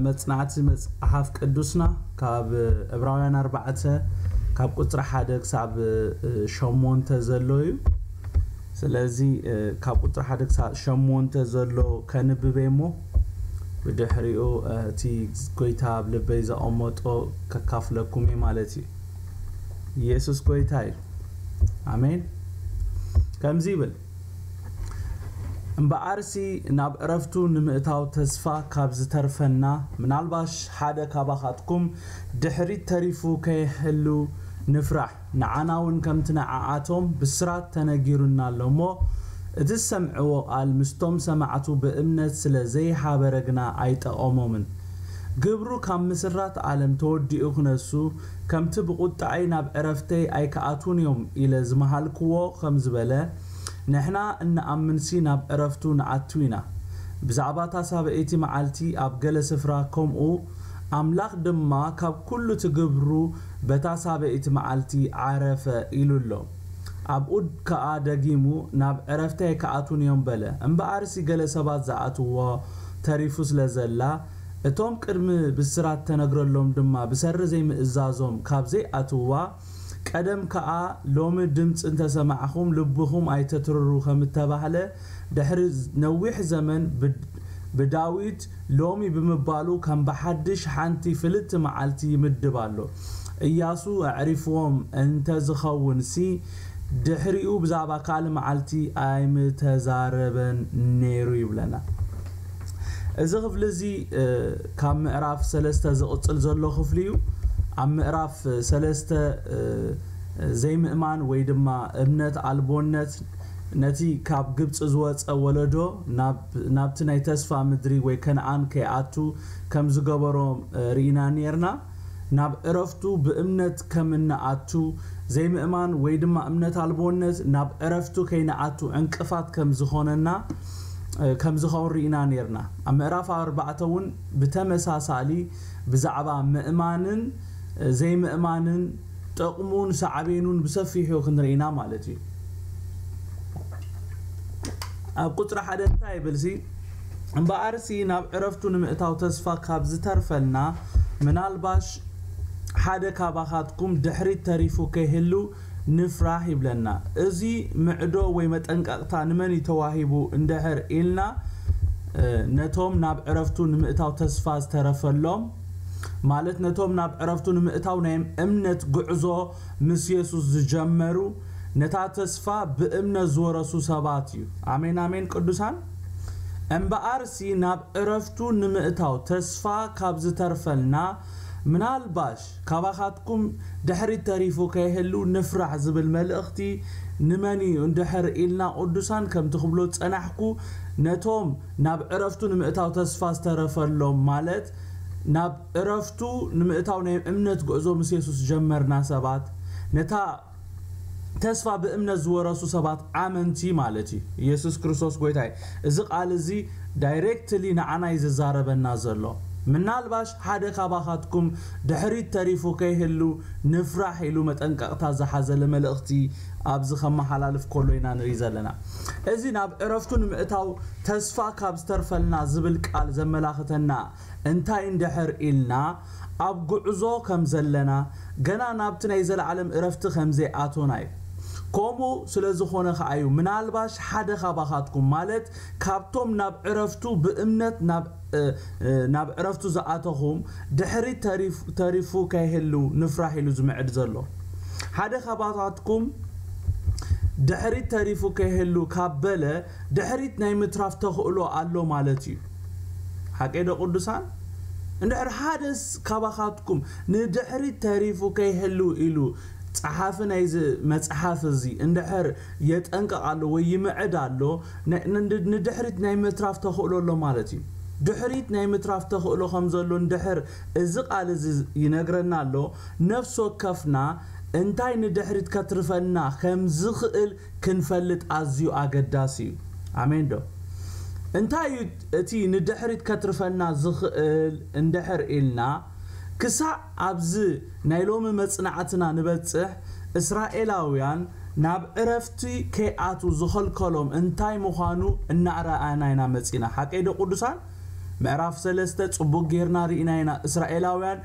መጽናዕቲ መጽሓፍ ቅዱስና ካብ ዕብራውያን ኣርባዕተ ካብ ቁጽሪ ሓደ ክሳብ ሸሞንተ ዘሎ እዩ። ስለዚ ካብ ቁጽሪ ሓደ ክሳብ ሸሞንተ ዘሎ ከንብብ እየ እሞ ብድሕሪኡ እቲ ጎይታ ኣብ ልበይ ዘቐመጦ ከካፍለኩም እየ ማለት እዩ። ኢየሱስ ጎይታ እዩ። ኣሜን። ከምዚ ይብል፣ እምበኣርሲ ናብ ዕረፍቱ ንምእታው ተስፋ ካብ ዝተርፈና፣ ምናልባሽ ሓደ ካባኻትኩም ድሕሪት ተሪፉ ከይህሉ ንፍራሕ። ንዓና እውን ከምቲ ንዓኣቶም ብስራት ተነጊሩና ኣሎ እሞ፣ እቲ ዝሰምዕዎ ቃል ምስቶም ሰማዕቱ ብእምነት ስለ ዘይሓበረ ግና ኣይጠቐሞምን። ግብሩ ካብ ምስራት ዓለም ተወዲኡ ክነሱ፣ ከምቲ ብቁጣዓይ ናብ ዕረፍተይ ኣይክኣትዉን እዮም ኢለ ዝመሃልክዎ ከም ዝበለ፣ ንሕና እንኣምንሲ ናብ ዕረፍቱ ንኣቱ ኢና። ብዛዕባ እታ ሳብኣይቲ መዓልቲ ኣብ ገለ ስፍራ ከምኡ፣ ኣምላኽ ድማ ካብ ኩሉ እቲ ግብሩ በታ ሳብኣይቲ መዓልቲ ዓረፈ ኢሉ ኣሎ። ኣብኡ ከኣ ደጊሙ፣ ናብ ዕረፍተይ ኣይክኣትዉን እዮም በለ። እምበኣርሲ ገለ ሰባት ዝኣትዎ ተሪፉ ስለ ዘላ፣ እቶም ቅድሚ ብስራት ተነግረሎም ድማ ብሰሪ ዘይምእዛዞም ካብ ዘይኣትዋ፣ ቀደም ከኣ ሎሚ ድምፂ እንተሰማዕኹም ልብኹም ኣይተትርሩ ከም እተባህለ፣ ድሕሪ ነዊሕ ዘመን ብ-፣ ብዳዊት ሎሚ ብምባሉ ከም ብሓድሽ ሓንቲ ፍልጥቲ መዓልቲ ይምድብ ኣሎ። እያሱ ኣዕሪፍዎም እንተዝኸውንሲ ድሕሪኡ ብዛዕባ ካልእ መዓልቲ ኣይምተዛረበን ነይሩ ይብለና። እዚ ክፍሊ እዚ እ፣ ካብ ምዕራፍ ሰለስተ ዝቕጽል ዘሎ ክፍሊ እዩ። ኣብ ምዕራፍ ሰለስተ እ፣ ዘይምእማን ወይ ድማ እምነት ኣልቦነት ነቲ ካብ ግብጺ ዝወጸ ወለዶ ናብ፣ ናብቲ ናይ ተስፋ ምድሪ ወይ ከነኣን ከይኣቱ ከም ዝገበሮም እ፣ ርኢና ነይርና። ናብ ዕረፍቱ ብእምነት ከም እንኣቱ፣ ዘይምእማን ወይ ድማ እምነት ኣልቦነት ናብ ዕረፍቱ ከይንኣቱ ዕንቅፋት ከም ዝኾነና፣ እ፣ ከም ዝኸውን ርኢና ነይርና። ኣብ ምዕራፍ ኣርባዕተ እውን ብተመሳሳሊ ብዛዕባ ምእማንን፣ እ፣ ዘይምእማንን ጥቕሙን ሳዕቤኑን ብሰፊሑ ክንርኢና ማለት እዩ። ኣብ ቁጽሪ ሓደ እንታይ ይብልሲ? እምበኣርሲ ናብ ዕረፍቱ ንምእታው ተስፋ ካብ ዝተርፈልና፣ ምናልባሽ ሓደ ካባኻትኩም ድሕሪት ተሪፉ ከይህሉ ንፍራሕ ይብለና። እዚ ምዕዶ ወይ መጠንቀቕታ ንመን እዩ ተዋሂቡ እንድሕር ኢልና፣ እ፣ ነቶም ናብ ዕረፍቱ ንምእታው ተስፋ ዝተረፈሎም፣ ማለት ነቶም ናብ ዕረፍቱ ንምእታው ናይ እምነት ጉዕዞ ምስ የሱስ ዝጀመሩ፣ ነታ ተስፋ ብእምነት ዝወረሱ ሰባት እዩ። ኣሜን፣ ኣሜን፣ ቅዱሳን። እምበኣርሲ ናብ ዕረፍቱ ንምእታው ተስፋ ካብ ዝተርፈልና፣ ምናልባሽ ካባኻትኩም ድሕሪት ተሪፉ ከይህሉ ንፍራሕ ዝብል መልእኽቲ ንመን እዩ እንድሕር ኢልና፣ ቅዱሳን፣ ከምቲ ክብሎ ዝጸናሕኩ፣ ነቶም ናብ ዕረፍቱ ንምእታው ተስፋ ዝተረፈሎም፣ ማለት ናብ ዕረፍቱ ንምእታው ናይ እምነት ጉዕዞ ምስ የሱስ ጀመርና ሰባት፣ ነታ ተስፋ ብእምነት ዝወረሱ ሰባት ኣመንቲ ማለት እዩ። ኢየሱስ ክርስቶስ ጎይታ እዩ። እዚ ቃል እዚ ዳይሬክትሊ ንዓና እዩ ዝዛረበና ዘሎ። ምናልባሽ ሓደ ካባኻትኩም ድሕሪት ተሪፉ ከይህሉ ንፍራሕ ኢሉ መጠንቀቕታ ዝሓዘለ መልእኽቲ ኣብዚ ከመሓላልፍ ከሎ ኢና ንርኢ ዘለና። እዚ ናብ ዕረፍቱ ንምእታው ተስፋ ካብ ዝተርፈልና ዝብል ቃል ዘመላኽተና እንታይ እንድሕር ኢልና፣ ኣብ ጉዕዞ ከም ዘለና፣ ገና ናብቲ ናይ ዘለዓለም ዕረፍቲ ከም ዘይኣቶና እዩ። ከምኡ ስለ ዝኾነ ከኣ እዩ፣ ምናልባሽ ሓደ ካባኻትኩም፣ ማለት ካብቶም ናብ ዕረፍቱ ብእምነት ናብ፣ እ፣ እ፣ ናብ ዕረፍቱ ዝኣተኹም፣ ድሕሪት ተሪፍ-፣ ተሪፉ ከይህሉ ንፍራሕ ኢሉ ዝምዕድ ዘሎ። ሓደ ካባኻትኩም ድሕሪት ተሪፉ ከይህሉ ካብ በለ፣ ድሕሪት ናይ ምትራፍ ተኽእሎ ኣሎ ማለት እዩ። ሓቀይ ዶ ቅዱሳን? እንድሕር ሓደስ ካባኻትኩም ንድሕሪት ተሪፉ ከይህሉ ኢሉ ጸሓፊ ናይዚ መጽሓፍ እዚ እንድሕር የጠንቅቕ ኣሎ ወይ ይምዕድ ኣሎ፣ ን-፣ ን-፣ ንድሕሪት ናይ ምትራፍ ተኽእሎ ኣሎ ማለት እዩ። ድሕሪት ናይ ምትራፍ ተኽእሎ ከም ዘሎ እንድሕር እዚ ቃል እዚ ይነግረና ኣሎ፣ ነፍሲ ወከፍና እንታይ ንድሕሪት ከትርፈና ከም ዝኽእል ክንፈልጥ ኣዝዩ ኣገዳሲ እዩ። ኣሜን ዶ? እንታይ እዩ እቲ ንድሕሪት ከትርፈና ዝኽእል እንድሕር ኢልና፣ ክሳዕ ኣብዚ ናይ ሎሚ መጽናዕትና ንበጽሕ፣ እስራኤላውያን ናብ ዕረፍቲ ከይኣቱ ዝኸልከሎም እንታይ ምዃኑ እናረኣና ኢና መጺና። ሓቀይ ዶ ቅዱሳን? ምዕራፍ ሰለስተ ጽቡቕ ጌርና ርኢና ኢና። እስራኤላውያን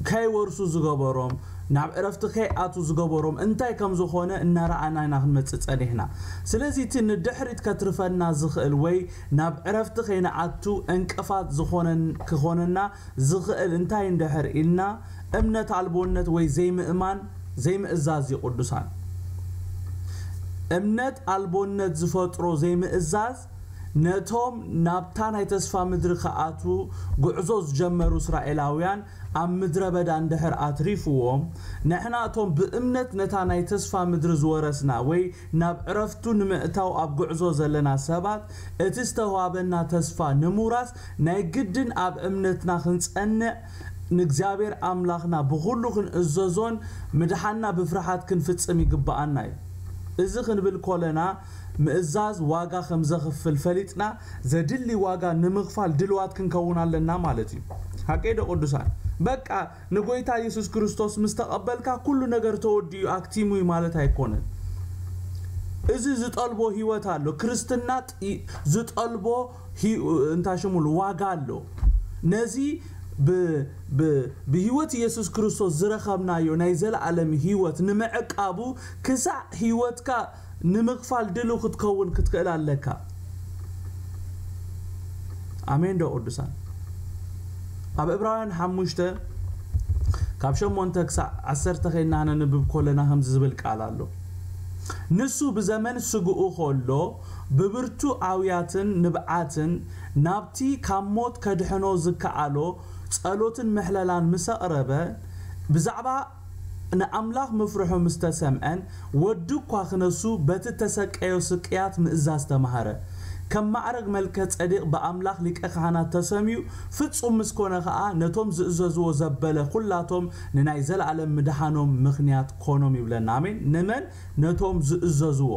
ከይወርሱ ዝገበሮም፣ ናብ ዕረፍቲ ከይኣቱ ዝገበሮም እንታይ ከም ዝኾነ እናረኣና ኢና ክንመጽእ ጸኒሕና። ስለዚ እቲ ንድሕሪት ከትርፈና ዝኽእል ወይ ናብ ዕረፍቲ ከይንኣቱ ዕንቅፋት ዝኾነን-፣ ክኾነና ዝኽእል እንታይ እንድሕር ኢልና፣ እምነት ኣልቦነት ወይ ዘይምእማን፣ ዘይምእዛዝ እዩ ቅዱሳን። እምነት ኣልቦነት ዝፈጥሮ ዘይምእዛዝ ነቶም ናብታ ናይ ተስፋ ምድሪ ክኣትዉ ጉዕዞ ዝጀመሩ እስራኤላውያን ኣብ ምድረ በዳ እንድሕር ኣትሪፍዎም፣ ንሕና እቶም ብእምነት ነታ ናይ ተስፋ ምድሪ ዝወረስና ወይ ናብ ዕረፍቱ ንምእታው ኣብ ጉዕዞ ዘለና ሰባት፣ እቲ ዝተዋህበና ተስፋ ንምውራስ ናይ ግድን ኣብ እምነትና ክንጸንዕ፣ ንእግዚኣብሔር ኣምላኽና ብኹሉ ክንእዘዞን ምድሓንና ብፍርሃት ክንፍጽም ይግብኣና እዩ። እዚ ክንብል ኮለና፣ ምእዛዝ ዋጋ ከም ዘኽፍል ፈሊጥና፣ ዘድሊ ዋጋ ንምኽፋል ድልዋት ክንከውን ኣለና ማለት እዩ። ሓቀይ ዶ ቅዱሳን? በቃ ንጎይታ የሱስ ክርስቶስ ምስ ተቐበልካ ኩሉ ነገር ተወዲኡ ኣክቲሙ እዩ ማለት ኣይኮነን። እዚ ዝጠልቦ ህይወት ኣሎ። ክርስትና ጥ-፣ ዝጠልቦ ሂ-፣ እንታይ ሽሙ ዋጋ ኣሎ። ነዚ ብ-፣ ብ-፣ ብህይወት የሱስ ክርስቶስ ዝረኸብናዮ ናይ ዘለኣለም ህይወት ንምዕቃቡ ክሳዕ ህይወትካ ንምኽፋል ድልው ክትከውን ክትክእል ኣለካ። ኣሜን ዶ ቅዱሳን? ኣብ ዕብራውያን ሓሙሽተ ካብ ሸሞንተ ክሳዕ ዓሰርተ ኸይና ነንብብ ኮለና ከምዚ ዝብል ቃል ኣሎ። ንሱ ብዘመን ስግኡ ከሎ ብብርቱ ኣውያትን ንብዓትን ናብቲ ካብ ሞት ከድሕኖ ዝከኣሎ ጸሎትን ምሕለላን ምስ ኣቕረበ፣ ብዛዕባ ንኣምላኽ ምፍርሑ ምስ ተሰምዐን፣ ወዱ እኳ ክነሱ በቲ እተሰቀዮ ስቅያት ምእዛዝ ተማህረ። ከም ማዕረግ መልከ ጸዴቅ ብኣምላኽ ሊቀ ካህናት ተሰምዩ፣ ፍጹም ምስ ኮነ ኸኣ ነቶም ዝእዘዝዎ ዘበለ ኹላቶም ንናይ ዘለኣለም ምድሓኖም ምኽንያት ኮኖም ይብለና። ኣሜን። ንመን? ነቶም ዝእዘዝዎ።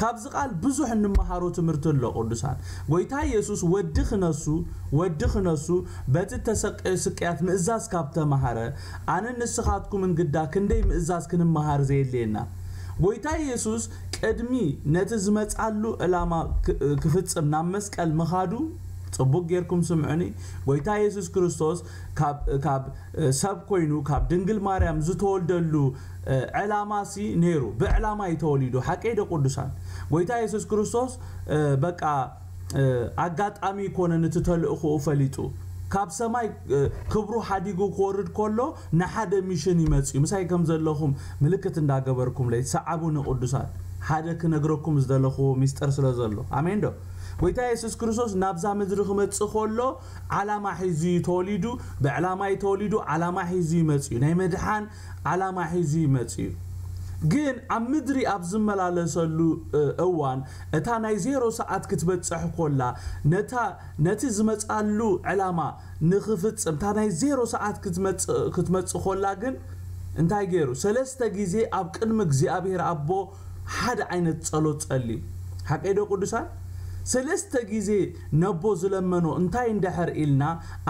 ካብዚ ቃል ብዙሕ እንመሃሮ ትምህርቲ ኣሎ ቅዱሳን። ጎይታ ኢየሱስ ወዲ ክነሱ፣ ወዲ ክነሱ በቲ እተሰቀዮ ስቅያት ምእዛዝ ካብ ተማሃረ፣ ኣነን ንስኻትኩምን ግዳ ክንደይ ምእዛዝ ክንመሃር ዘየድልየና። ጎይታ ኢየሱስ ቅድሚ ነቲ ዝመጻሉ ዕላማ ክ-፣ ክፍጽም ናብ መስቀል ምኻዱ፣ ጽቡቕ ጌርኩም ስምዑኒ። ጎይታ ኢየሱስ ክርስቶስ ካብ፣ ካብ፣ እ፣ ሰብ ኮይኑ ካብ ድንግል ማርያም ዝተወልደሉ፣ እ፣ ዕላማሲ ነይሩ። ብዕላማ እዩ ተወሊዱ። ሓቀይ ዶ ቅዱሳን? ጎይታ ኢየሱስ ክርስቶስ፣ እ፣ በቃ፣ እ፣ ኣጋጣሚ ይኮነን እቲ ተልእኾኡ ፈሊጡ። ካብ ሰማይ፣ እ፣ ክብሩ ሓዲጉ ክወርድ ከሎ ንሓደ ሚሽን ይመጽእ እዩ። ምሳይ ከም ዘለኹም ምልክት እንዳገበርኩምለይ ሰዓቡኒ ቅዱሳን። ሓደ ክነግረኩም ዝደለኹዎ ሚስጥር ስለ ዘሎ። ኣሜን ዶ? ጎይታ የሱስ ክርስቶስ ናብዛ ምድሪ ክመጽእ ከሎ ዓላማ ሒዙ እዩ ተወሊዱ። ብዕላማ እዩ ተወሊዱ። ዓላማ ሒዙ ይመጽእ እዩ። ናይ ምድሓን ዓላማ ሒዙ ይመጽእ እዩ። ግን ኣብ ምድሪ ኣብ ዝመላለሰሉ፣ እ፣ እዋን እታ ናይ ዜሮ ሰዓት ክትበጽሕ ኮላ፣ ነታ፣ ነቲ ዝመጻሉ ዕላማ ንኽፍጽም፣ እታ ናይ ዜሮ ሰዓት ክትመጽእ፣ ክትመጽእ ኮላ ግን እንታይ ገይሩ? ሰለስተ ግዜ ኣብ ቅድሚ እግዚኣብሔር ኣቦ ሓደ ዓይነት ጸሎት ጸልዩ። ሓቀይ ዶ ቅዱሳን? ሰለስተ ግዜ ነቦ ዝለመኖ እንታይ እንድሕር ኢልና፣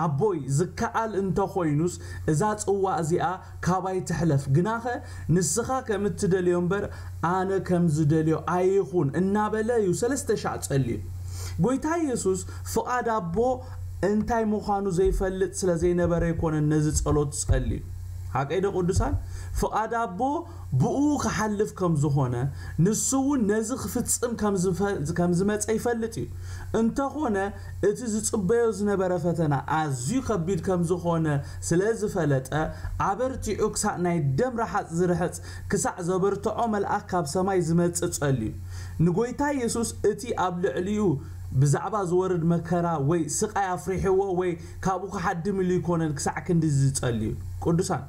ኣቦይ ዝከኣል እንተኾይኑስ እዛ ጽዋ እዚኣ ካባይ ትሕለፍ፣ ግናኸ ንስኻ ከም እትደልዮ እምበር ኣነ ከም ዝደልዮ ኣይኹን እናበለ እዩ ሰለስተ ሻዕ ጸልዩ። ጎይታ ኢየሱስ ፍቓድ ኣቦ እንታይ ምዃኑ ዘይፈልጥ ስለ ዘይነበረ ኣይኮነን ነዚ ጸሎት ጸልዩ። ሓቀይ ዶ ቅዱሳን? ፍቓድ ኣቦ ብኡ ክሓልፍ ከም ዝኾነ፣ ንሱ እውን ነዚ ክፍጽም ከም ዝፈ-፣ ከም ዝመጸ ይፈልጥ እዩ። እንተኾነ፣ እቲ ዝጽበዮ ዝነበረ ፈተና ኣዝዩ ከቢድ ከም ዝኾነ ስለ ዝፈለጠ፣ ኣበርቲዑ ክሳዕ ናይ ደም ረሓጽ ዝርሕጽ፣ ክሳዕ ዘበርትዖ መልኣኽ ካብ ሰማይ ዝመጽእ ጸልዩ። ንጎይታ የሱስ እቲ ኣብ ልዕሊኡ ብዛዕባ ዝወርድ መከራ ወይ ስቓይ ኣፍሪሕዎ ወይ ካብኡ ክሓድም ኢሉ ኣይኮነን ክሳዕ ክንድዚ ዝጸልዩ። ቅዱሳን፣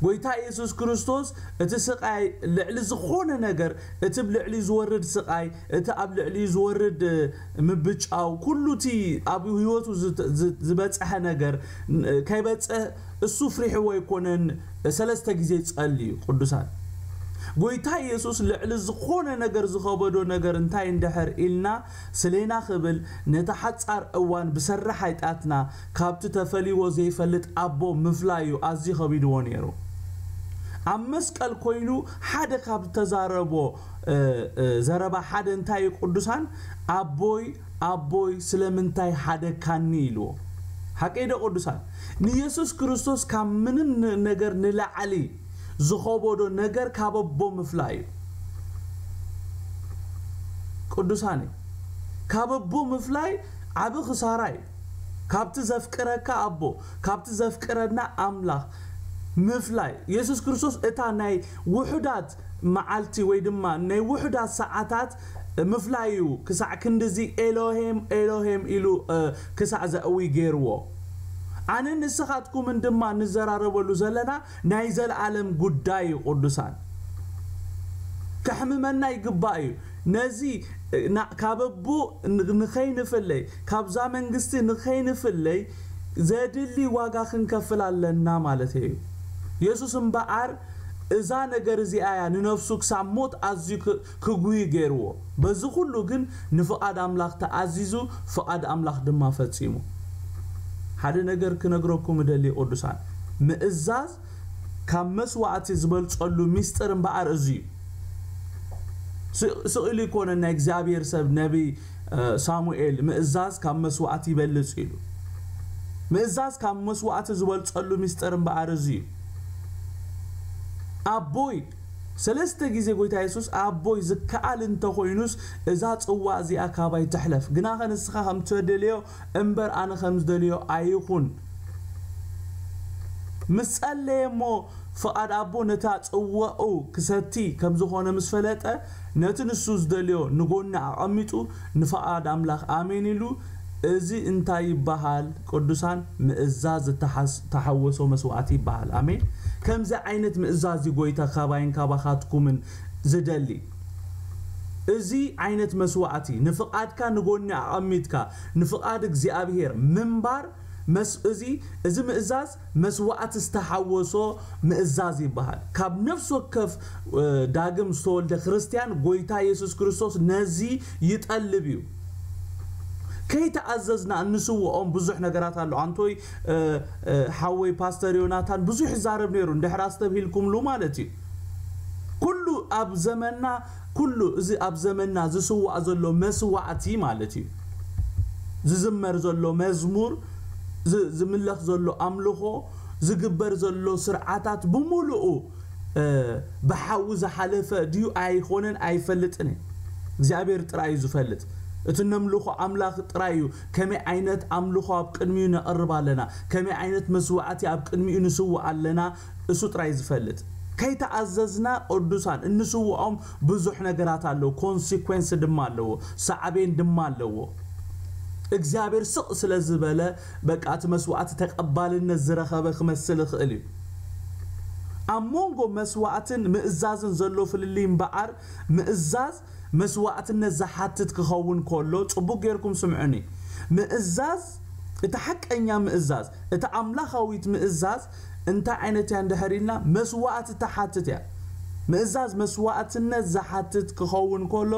ጎይታ ኢየሱስ ክርስቶስ እቲ ስቓይ ልዕሊ ዝኾነ ነገር፣ እቲ ኣብ ልዕሊ ዝወርድ ስቓይ፣ እቲ ኣብ ልዕሊ ዝወርድ ምብጫው፣ ኩሉ እቲ ኣብ ህይወቱ ዝበፀሐ ነገር ከይበፀ እሱ ፍሪሕዎ ኣይኮነን። ሰለስተ ግዜ ጸልዩ። ቅዱሳን፣ ጎይታ ኢየሱስ ልዕሊ ዝኾነ ነገር ዝኸበዶ ነገር እንታይ እንድሕር ኢልና ስሌና ክብል፣ ነታ ሓጻር እዋን ብሰራሕ ኣይጣትና ካብቲ ተፈልይዎ ዘይፈልጥ ኣቦ ምፍላዩ ኣዝዩ ከቢድዎ ነይሩ። ኣብ መስቀል ኮይኑ ሓደ ካብ ዝተዛረቦ ዘረባ ሓደ እንታይ እዩ? ቅዱሳን፣ ኣቦይ ኣቦይ ስለምንታይ ሓደካኒ ኢልዎ። ሓቀይ ዶ ቅዱሳን? ንኢየሱስ ክርስቶስ ካብ ምንም ነገር ንላዕሊ ዝኸበዶ ነገር ካብ ኣቦ ምፍላይ እዩ። ቅዱሳን፣ ካብ ኣቦ ምፍላይ ዓቢ ክሳራ እዩ። ካብቲ ዘፍቅረካ ኣቦ፣ ካብቲ ዘፍቅረና ኣምላኽ ምፍላይ። ኢየሱስ ክርስቶስ እታ ናይ ውሑዳት መዓልቲ ወይ ድማ ናይ ውሑዳት ሰዓታት ምፍላይ እዩ። ክሳዕ ክንድዚ ኤሎሄም ኤሎሄም ኢሉ ክሳዕ ዘእዊ ገይርዎ። ኣነን ንስኻትኩምን ድማ ንዘራረበሉ ዘለና ናይ ዘለኣለም ጉዳይ እዩ። ቅዱሳን፣ ከሕምመና ይግባእ እዩ። ነዚ ካብ ኣቦ ንኸይንፍለይ፣ ካብዛ መንግስቲ ንኸይንፍለይ ዘድሊ ዋጋ ክንከፍል ኣለና ማለት እዩ። የሱስ እምበኣር እዛ ነገር እዚኣ እያ ንነፍሱ ክሳብ ሞት ኣዝዩ ክጉሂ ገይርዎ። በዚ ኩሉ ግን ንፍቓድ ኣምላኽ ተኣዚዙ፣ ፍቓድ ኣምላኽ ድማ ፈጺሙ። ሓደ ነገር ክነግረኩም እደሊ ቅዱሳን፣ ምእዛዝ ካብ መስዋዕቲ ዝበልጸሉ ሚስጥር እምበኣር እዚ እዩ። ስቕ ኢሉ ይኮነ ናይ እግዚኣብሔር ሰብ ነቢይ ሳሙኤል ምእዛዝ ካብ መስዋዕቲ ይበልጽ ኢሉ። ምእዛዝ ካብ መስዋዕቲ ዝበልጸሉ ሚስጥር እምበኣር እዚ እዩ። ኣቦይ፣ ሰለስተ ግዜ ጎይታ የሱስ ኣቦይ ዝከኣል እንተኾይኑስ እዛ ጽዋ እዚኣ ካባይ ትሕለፍ፣ ግናኸ ንስኻ ከም ትደልዮ እምበር ኣነ ከም ዝደልዮ ኣይኹን። ምስ ጸለየ እሞ ፍቓድ ኣቦ ነታ ጽዋኡ ክሰቲ ከም ዝኾነ ምስ ፈለጠ፣ ነቲ ንሱ ዝደልዮ ንጎኒ ኣቐሚጡ ንፍቓድ ኣምላኽ ኣሜን ኢሉ። እዚ እንታይ ይበሃል? ቅዱሳን፣ ምእዛዝ ዝተሓስ-፣ ዝተሓወሶ መስዋዕቲ ይበሃል። ኣሜን። ከምዚ ዓይነት ምእዛዝ እዩ ጎይታ ካባይን ካባኻትኩምን ዝደሊ። እዚ ዓይነት መስዋዕቲ፣ ንፍቓድካ ንጎኒ ኣቐሚጥካ ንፍቓድ እግዚኣብሔር ምንባር፣ መስ-፣ እዚ፣ እዚ ምእዛዝ መስዋዕቲ ዝተሓወሶ ምእዛዝ ይበሃል። ካብ ነፍሲ ወከፍ ዳግም ዝተወልደ ክርስትያን ጎይታ የሱስ ክርስቶስ ነዚ ይጠልብ እዩ። ከይተኣዘዝና እንስውኦም ብዙሕ ነገራት ኣሎ። ኣንቶይ ሓወይ ፓስተር ዮናታን ብዙሕ ይዛረብ ነይሩ፣ እንድሕር ኣስተብሂልኩምሉ ማለት እዩ። ኩሉ ኣብ ዘመንና፣ ኩሉ እዚ ኣብ ዘመንና ዝስዋእ ዘሎ መስዋዕቲ ማለት እዩ። ዝዝመር ዘሎ መዝሙር፣ ዝ-፣ ዝምለኽ ዘሎ ኣምልኾ፣ ዝግበር ዘሎ ስርዓታት ብምሉኡ ብሓዊ ዝሓለፈ ድዩ ኣይኾነን ኣይፈልጥን እየ። እግዚኣብሔር ጥራይ እዩ ዝፈልጥ። እቲ ነምልኾ ኣምላኽ ጥራይ እዩ። ከመይ ዓይነት ኣምልኾ ኣብ ቅድሚኡ ነቕርብ ኣለና፣ ከመይ ዓይነት መስዋዕቲ ኣብ ቅድሚኡ ንስውእ ኣለና፣ እሱ ጥራይ ዝፈልጥ። ከይተኣዘዝና ቅዱሳን እንስውኦም ብዙሕ ነገራት ኣለዎ፣ ኮንሲኮንስ ድማ ኣለዎ፣ ሳዕቤን ድማ ኣለዎ። እግዚኣብሔር ስቕ ስለ ዝበለ በቃ እቲ መስዋዕቲ ተቐባልነት ዝረኸበ ክመስል ይኽእል እዩ። ኣብ መንጎ መስዋዕትን ምእዛዝን ዘሎ ፍልልይ እምበኣር ምእዛዝ መስዋዕትነት ዝሓትት ክኸውን ከሎ፣ ጽቡቕ ጌርኩም ስምዑኒ። ምእዛዝ፣ እቲ ሓቀኛ ምእዛዝ፣ እቲ ኣምላኻዊት ምእዛዝ እንታይ ዓይነት እያ እንድሕር ኢልና፣ መስዋዕቲ ትሓትት እያ። ምእዛዝ መስዋዕትነት ዝሓትት ክኸውን ከሎ፣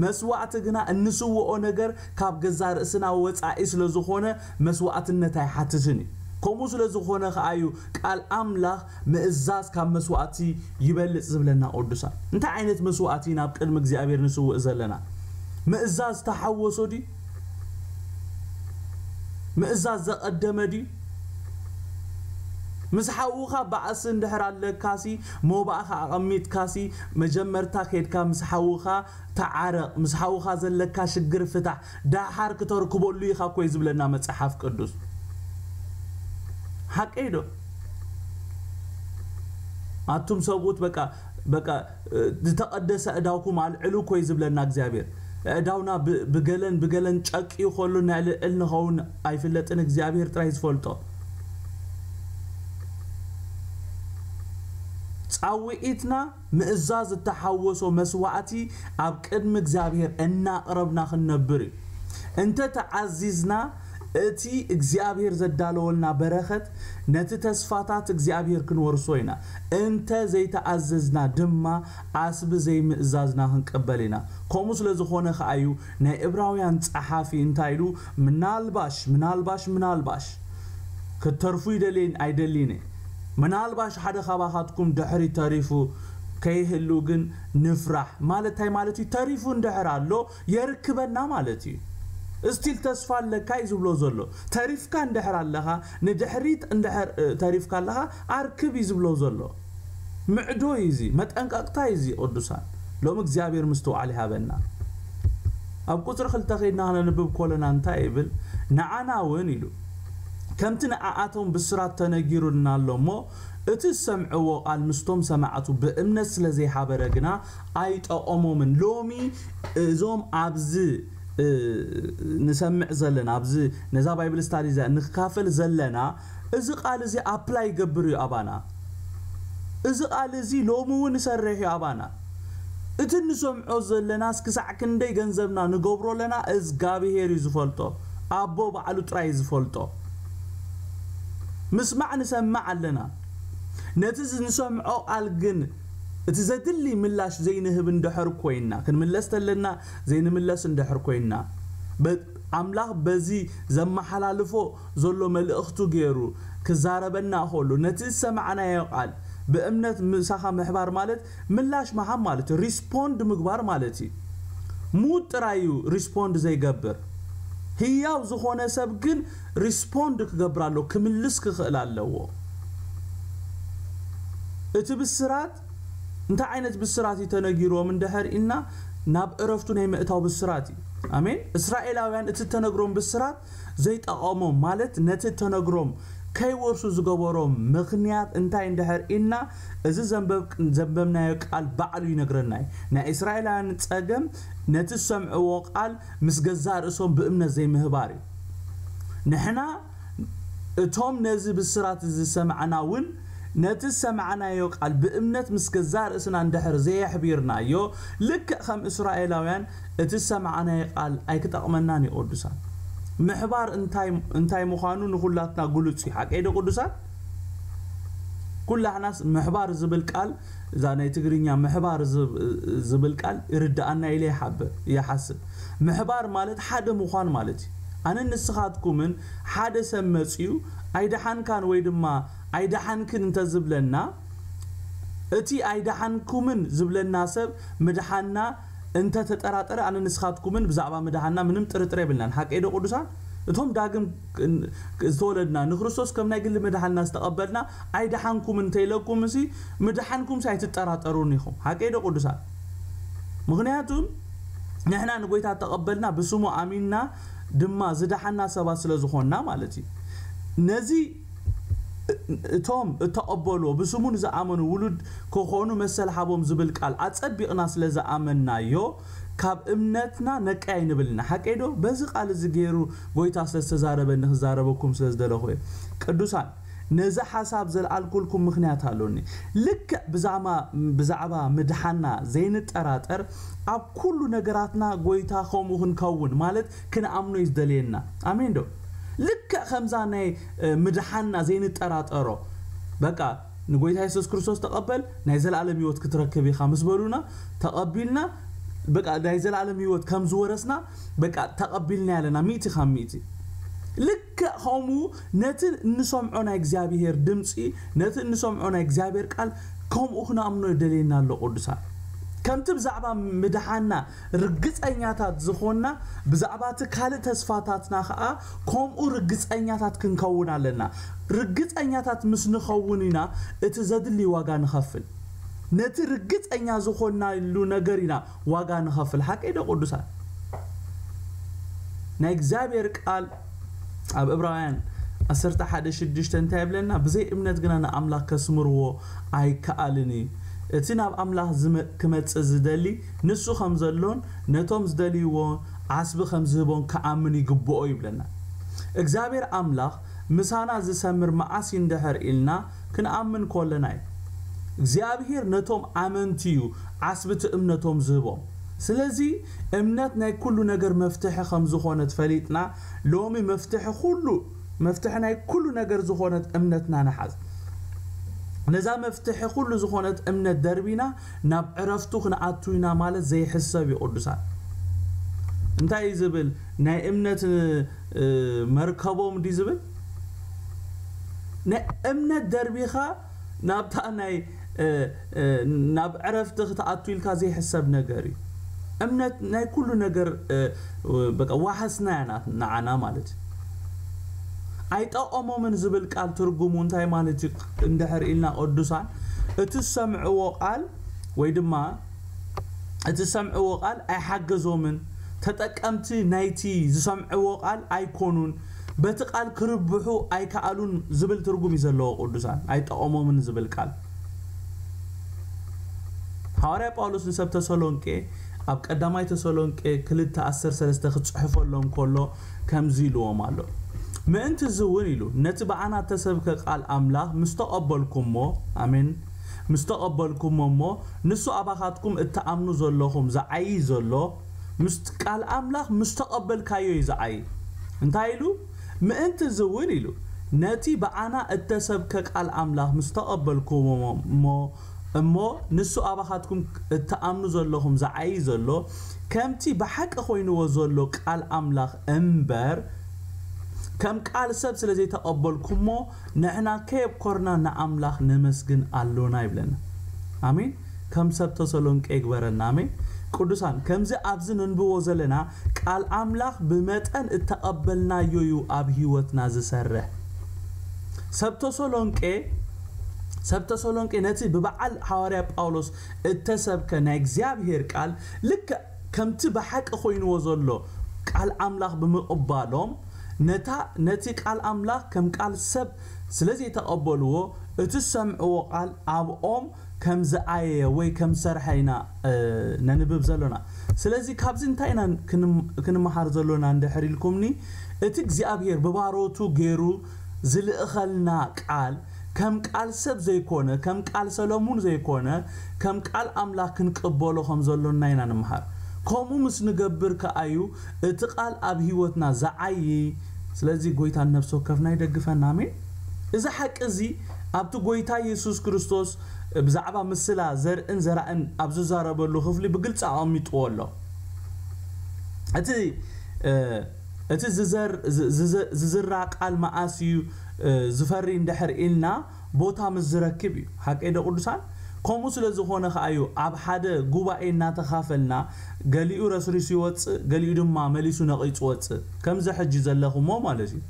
መስዋዕቲ ግና እንስውኦ ነገር ካብ ገዛ ርእስና ወጻኢ ስለ ዝኾነ መስዋዕትነት ኣይሓትትን እዩ። ከምኡ ስለ ዝኾነ ከኣ እዩ ቃል ኣምላኽ ምእዛዝ ካብ መስዋዕቲ ይበልጽ ዝብለና ቅዱሳን። እንታይ ዓይነት መስዋዕቲ ናብ ቅድሚ እግዚኣብሔር ንስውእ ዘለና? ምእዛዝ ዝተሓወሶ ድዩ? ምእዛዝ ዘቐደመ ድዩ? ምስ ሓውኻ ባእሲ እንድሕር ኣለካሲ፣ ሞባእኻ ኣቐሚጥካሲ፣ መጀመርታ ከይድካ ምስ ሓውኻ ተዓረቕ፣ ምስ ሓውኻ ዘለካ ሽግር ፍታሕ፣ ደሓር ክተርክበሉ ኢኻ እኮ እዩ ዝብለና መጽሓፍ ቅዱስ። ሓቀይ ዶ? ኣቱም ሰብኡት በቃ፣ በቃ፣ እ፣ ዝተቐደሰ ዕዳውኩም ኣልዕሉ እኮ እዩ ዝብለና እግዚኣብሔር። ዕዳውና ብ-፣ ብገለን ብገለን ጨቅዩ ከሎ ነዕልዕል ንኸውን ኣይፍለጥን፣ እግዚኣብሔር ጥራይ ዝፈልጦ። ጻውዒትና ምእዛዝ እተሓወሶ መስዋዕቲ ኣብ ቅድሚ እግዚኣብሔር እናቕረብና ክንነብር እዩ። እንተ ተዓዚዝና፣ እቲ እግዚኣብሔር ዘዳለወልና በረኸት፣ ነቲ ተስፋታት እግዚኣብሔር ክንወርሶ ኢና። እንተ ዘይተኣዘዝና ድማ፣ ዓስቢ ዘይምእዛዝና ክንቅበል ኢና። ከምኡ ስለ ዝኾነ ከኣ እዩ ናይ ዕብራውያን ጸሓፊ እንታይ ኢሉ፣ ምናልባሽ፣ ምናልባሽ፣ ምናልባሽ፣ ክትተርፉ ይደልየን ኣይደልይን እየ። ምናልባሽ ሓደ ካባኻትኩም ድሕሪ ተሪፉ ከይህሉ ግን ንፍራሕ። ማለት እንታይ ማለት እዩ? ተሪፉ እንድሕር ኣሎ፣ የርክበና ማለት እዩ። እስቲል ተስፋ ኣለካ እዩ ዝብሎ ዘሎ። ተሪፍካ እንድሕር ኣለኻ፣ ንድሕሪት እንድሕር፣ እ፣ ተሪፍካ ኣለኻ፣ ኣርክብ እዩ ዝብሎ ዘሎ። ምዕዶ እዩ እዚ፣ መጠንቀቕታ እዩ እዚ ቅዱሳን። ሎም እግዚኣብሔር ምስትውዓል ይሃበና። ኣብ ቁጽሪ ክልተ ከይድና ክነንብብ ኮለና እንታይ ይብል? ንዓና እውን ኢሉ፣ ከምቲ ንዓኣቶም ብስራት ተነጊሩልና ኣሎ እሞ፣ እቲ ዝሰምዕዎ ቃል ምስቶም ሰማዕቱ ብእምነት ስለ ዘይሓበረ ግና ኣይጠቐሞምን። ሎሚ እዞም ኣብዚ፣ እ፣ ንሰምዕ ዘለና፣ ኣብዚ ነዛ ባይብል ስታዲ እዚኣ ንካፈል ዘለና፣ እዚ ቃል እዚ ኣፕላይ ይገብር እዩ ኣባና። እዚ ቃል እዚ ሎሚ እውን ይሰርሕ እዩ ኣባና። እቲ ንሰምዖ ዘለናስ ክሳዕ ክንደይ ገንዘብና ንገብሮ ኣለና፣ እዝጋብሄር እዩ ዝፈልጦ። ኣቦ ባዕሉ ጥራይ እዩ ዝፈልጦ። ምስማዕ ንሰምዕ ኣለና። ነቲ ንሰምዖ ቃል ግን እቲ ዘድሊ ምላሽ ዘይንህብ እንድሕር ኮይንና፣ ክንምለስ ተለና ዘይንምለስ እንድሕር ኮይንና፣ በ-፣ ኣምላኽ በዚ ዘመሓላልፎ ዘሎ መልእኽቱ ገይሩ ክዛረበና ከሎ፣ ነቲ ዝሰማዕናዮ ቃል ብእምነት ምሳኻ ምሕባር ማለት ምላሽ ምሃብ ማለት እዩ። ሪስፖንድ ምግባር ማለት እዩ። ሙት ጥራይ እዩ ሪስፖንድ ዘይገብር። ህያው ዝኾነ ሰብ ግን ሪስፖንድ ክገብር ኣለዎ፣ ክምልስ ክኽእል ኣለዎ። እቲ ብስራት እንታይ ዓይነት ብስራት እዩ ተነጊርዎም እንድሕር ኢልና፣ ናብ እረፍቱ ናይ ምእታው ብስራት እዩ። ኣሜን። እስራኤላውያን እቲ ተነግሮም ብስራት ዘይጠቐሞም፣ ማለት ነቲ ተነግሮም ከይወርሱ ዝገበሮም ምኽንያት እንታይ እንድሕር ኢልና፣ እዚ ዘንበብ-፣ ዘንበብናዮ ቃል ባዕሉ ይነግረና እዩ። ናይ እስራኤላውያን ጸገም ነቲ ዝሰምዕዎ ቃል ምስ ገዛእ ርእሶም ብእምነት ዘይምህባር እዩ። ንሕና እቶም ነዚ ብስራት እዚ ዝሰማዕና እውን፣ ነቲ ዝሰማዕናዮ ቃል ብእምነት ምስ ገዛእ ርእስና እንድሕር ዘየሕቢርናዮ፣ ልክዕ ከም እስራኤላውያን እቲ ዝሰማዕናዮ ቃል ኣይክጠቕመናን እዩ። ቅዱሳን፣ ምሕባር እንታይ፣ እንታይ ምዃኑ ንኹላትና ግሉጽ እዩ። ሓቀይ ዶ ቅዱሳን? ኩላሕናስ ምሕባር ዝብል ቃል፣ እዛ ናይ ትግርኛ ምሕባር ዝብ-፣ ዝብል ቃል ይርድኣና ኢለ ይሓብር፣ ይሓስብ። ምሕባር ማለት ሓደ ምዃን ማለት እዩ። ኣነን ንስኻትኩምን ሓደ ሰብ መጺኡ ኣይደሓንካን ወይ ድማ ኣይደሓንክን እንተዝብለና፣ እቲ ኣይደሓንኩምን ዝብለና ሰብ ምድሓንና እንተ ተጠራጠረ፣ ኣነ ንስኻትኩምን ብዛዕባ ምድሓንና ምንም ጥርጥር የብልናን። ሓቀይ ዶ ቅዱሳን? እቶም ዳግም ዝተወለድና፣ ንክርስቶስ ከም ናይ ግሊ መድሓንና ዝተቐበልና፣ ኣይደሓንኩምን እንተኢለኩም፣ ምሲ ምድሓንኩም ሲ ኣይትጠራጠሩን ኢኹም። ሓቀይ ዶ ቅዱሳን? ምኽንያቱ ንሕና ንጎይታ ተቐበልና፣ ብስሙ ኣሚንና ድማ ዝደሓና ሰባት ስለ ዝኾንና ማለት እዩ። ነዚ እቶም እተቐበልዎ፣ ብስሙ ንዝኣመኑ ውሉድ ክኾኑ መሰል ሃቦም ዝብል ቃል ኣጸቢቕና ስለ ዝኣመንናዮ፣ ካብ እምነትና ነቀይ ኣይንብልና። ሓቀይ ዶ? በዚ ቃል እዚ ገይሩ ጎይታ ስለ ዝተዛረበኒ ክዛረበኩም ስለ ዝደለኹ እየ። ቅዱሳን፣ ነዚ ሓሳብ ዘልዓልኩልኩም ምኽንያት ኣሎኒ። ልክዕ ብዛዕባ፣ ብዛዕባ ምድሓና ዘይንጠራጠር፣ ኣብ ኩሉ ነገራትና ጎይታ ከምኡ ክንከውን፣ ማለት ክንኣምኖ እዩ ዝደልየና። ኣሜን ዶ? ልክዕ ከምዛ ናይ፣ እ፣ ምድሓና ዘይንጠራጠሮ፣ በቃ ንጎይታ የሱስ ክርስቶስ ተቐበል፣ ናይ ዘላለም ህይወት ክትረክብ ኢኻ ምስ በሉና፣ ተቐቢልና፣ በቃ ናይ ዘላለም ህይወት ከም ዝወረስና፣ በቃ ተቐቢልና ኣለና፣ ሚእቲ ካብ ሚእቲ። ልክዕ ከምኡ ነቲ እንሰምዖ ናይ እግዚኣብሄር ድምፂ፣ ነቲ እንሰምዖ ናይ እግዚኣብሄር ቃል ከምኡ ክነኣምኖ ይደልየና ኣሎ ቅዱሳን። ከምቲ ብዛዕባ ምድሓና ርግፀኛታት ዝኾንና፣ ብዛዕባ እቲ ካልእ ተስፋታትና ኸዓ ከምኡ ርግፀኛታት ክንከውን ኣለና። ርግፀኛታት ምስ ንኸውን ኢና እቲ ዘድሊ ዋጋ ንኸፍል። ነቲ ርግፀኛ ዝኾንናሉ ነገር ኢና ዋጋ ንኸፍል። ሓቀይ ዶ ቅዱሳን? ናይ እግዚኣብሔር ቃል ኣብ ዕብራውያን ዓሰርተ ሓደ ሽዱሽተ እንታይ ይብለና? ብዘይ እምነት ግና ንኣምላኽ ከስምርዎ ኣይከኣልን እዩ። እቲ ናብ ኣምላኽ ዝመ-፣ ክመጽእ ዝደሊ ንሱ ከም ዘሎን ነቶም ዝደልይዎ ዓስቢ ከም ዝህቦን ክኣምን ይግብኦ ይብለና። እግዚኣብሔር ኣምላኽ ምሳና ዝሰምር መዓስ እዩ እንድሕር ኢልና ክንኣምን ከለና እዩ። እግዚኣብሔር ነቶም ኣመንቲ እዩ ዓስብቲ እምነቶም ዝህቦም። ስለዚ እምነት ናይ ኩሉ ነገር መፍትሒ ከም ዝኾነት ፈሊጥና፣ ሎሚ መፍትሒ ኩሉ፣ መፍትሒ ናይ ኩሉ ነገር ዝኾነት እምነትና ንሓዝ። ነዛ መፍትሒ ኩሉ ዝኾነት እምነት ደርቢና ናብ ዕረፍቱ ክንኣቱ ኢና ማለት ዘይሕሰብ እዩ ቅዱሳን። እንታይ እዩ ዝብል? ናይ እምነት መርከቦም ድዩ ዝብል? ናይ እምነት ደርቢኻ ናብታ ናይ ናብ ዕረፍቲ ክትኣቱ ኢልካ ዘይሕሰብ ነገር እዩ። እምነት ናይ ኩሉ ነገር በቃ ዋሕስና እያ ናት ንዓና ማለት እዩ። ኣይጠቐሞምን ዝብል ቃል ትርጉሙ እንታይ ማለት እዩ እንድሕር ኢልና ቅዱሳን፣ እቲ ዝሰምዕዎ ቃል ወይ ድማ እቲ ዝሰምዕዎ ቃል ኣይሓገዞምን፣ ተጠቀምቲ ናይቲ ዝሰምዕዎ ቃል ኣይኮኑን፣ በቲ ቃል ክርብሑ ኣይከኣሉን ዝብል ትርጉም እዩ ዘለዎ ቅዱሳን። ኣይጠቐሞምን ዝብል ቃል ሃዋርያ ጳውሎስ ንሰብ ተሰሎንቄ ኣብ ቀዳማይ ተሰሎንቄ ክልተ ዓሰርተ ሰለስተ ክጽሕፈሎም ከሎ ከምዚ ኢልዎም ኣሎ። ምእንቲ እዚ እውን ኢሉ፣ ነቲ ብኣና እተሰብከ ቃል ኣምላኽ ምስ ተቐበልኩሞ፣ ኣሜን፣ ምስ ተቐበልኩሞ እሞ፣ ንሱ ኣባኻትኩም እትኣምኑ ዘለኹም ዝዓዪ ዘሎ፣ ምስ ቃል ኣምላኽ ምስ ተቐበልካዮ እዩ ዝዓዪ። እንታይ ኢሉ? ምእንቲ እዚ እውን ኢሉ፣ ነቲ ብኣና እተሰብከ ቃል ኣምላኽ ምስ ተቐበልኩሞ እሞ፣ እሞ ንሱ ኣባኻትኩም እትኣምኑ ዘለኹም ዝዓዪ ዘሎ፣ ከምቲ ብሓቂ ኮይንዎ ዘሎ ቃል ኣምላኽ እምበር፣ ከም ቃል ሰብ ስለ ዘይተቐበልኩሞ፣ ንሕና ከየብኮርና ንኣምላኽ ነመስግን ኣሎና ይብለና። ኣሜን። ከም ሰብ ተሰሎንቄ ይግበረና። ኣሜን። ቅዱሳን፣ ከምዚ ኣብዚ ነንብቦ ዘለና ቃል ኣምላኽ ብመጠን እተቐበልናዮ እዩ ኣብ ህይወትና ዝሰርሕ። ሰብ ተሰሎንቄ፣ ሰብ ተሰሎንቄ ነቲ ብበዓል ሃዋርያ ጳውሎስ እተሰብከ ናይ እግዚኣብሔር ቃል ልክዕ ከምቲ ብሓቂ ኮይንዎ ዘሎ ቃል ኣምላኽ ብምቕባሎም፣ ነታ፣ ነቲ ቃል ኣምላኽ ከም ቃል ሰብ ስለ ዘይተቐበልዎ፣ እቲ ዝሰምዕዎ ቃል ኣብኦም ከም ዝኣየየ ወይ ከም ዝሰርሐ ኢና፣ እ፣ ነንብብ ዘሎና። ስለዚ ካብዚ እንታይ ኢና ክንም-፣ ክንመሃር ዘሎና እንድሕር ኢልኩምኒ፣ እቲ እግዚኣብሔር ብባሮቱ ገይሩ ዝልእኸልና ቃል ከም ቃል ሰብ ዘይኮነ፣ ከም ቃል ሰለሙን ዘይኮነ፣ ከም ቃል ኣምላኽ ክንቅበሎ ከም ዘሎና ኢና ንምሃር። ከምኡ ምስ ንገብር ከኣ እዩ እቲ ቃል ኣብ ህይወትና ዝዓዪ። ስለዚ ጎይታን ነፍሲ ወከፍና ይደግፈና። ኣሜን። እዚ ሓቂ እዚ ኣብቲ ጎይታ የሱስ ክርስቶስ ብዛዕባ ምስላ ዘርእን ዘራእን ኣብ ዝዛረበሉ ክፍሊ ብግልጺ ኣቐሚጥዎ ኣሎ። እቲ፣ እ፣ እቲ ዝዘር-፣ ዝ-፣ ዝዘ-፣ ዝዝራ ቃል መኣስ እዩ፣ እ፣ ዝፈሪ እንድሕር ኢልና ቦታ ምስ ዝረክብ እዩ። ሓቀይ ዶ ቅዱሳን? ከምኡ ስለ ዝኾነ ከኣ እዩ ኣብ ሓደ ጉባኤ እናተኻፈልና ገሊኡ ረስሪሱ ይወጽእ፣ ገሊኡ ድማ መሊሱ ነቒጹ ይወጽእ። ከምዚ ሕጂ ዘለኹሞ ማለት እዩ።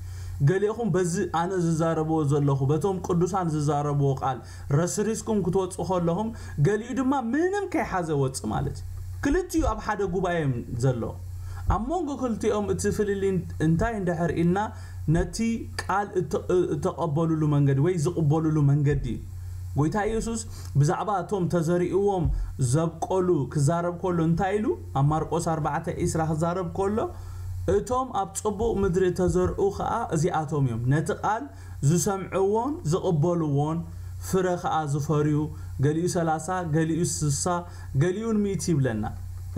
ገሊኹም በዚ ኣነ ዝዛረብዎ ዘለኹ፣ በቶም ቅዱሳን ዝዛረብዎ ቃል ረስሪስኩም ክትወጽኡ ከለኹም፣ ገሊኡ ድማ ምንም ከይሓዘ ወጽእ ማለት እዩ። ክልቲኡ ኣብ ሓደ ጉባኤ እዮም ዘሎ። ኣብ መንጎ ክልቲኦም እቲ ፍልልይ እንታይ እንድሕር ኢልና፣ ነቲ ቃል እተ-፣ እተቐበሉሉ መንገዲ ወይ ዝቕበሉሉ መንገዲ እዩ። ጎይታ ኢየሱስ ብዛዕባ እቶም ተዘሪእዎም ዘብቆሉ ክዛረብ ከሎ እንታይ ኢሉ? ኣብ ማርቆስ ኣርባዕተ ዕስራ ክዛረብ ከሎ፣ "እቶም ኣብ ጽቡቕ ምድሪ እተዘርኡ ኸኣ እዚኣቶም እዮም፣ ነቲ ቃል ዝሰምዕዎን ዝቕበልዎን ፍረ ኸኣ ዝፈርዩ፣ ገሊኡ ሰላሳ፣ ገሊኡ ስሳ፣ ገሊኡን ሚእቲ" ይብለና።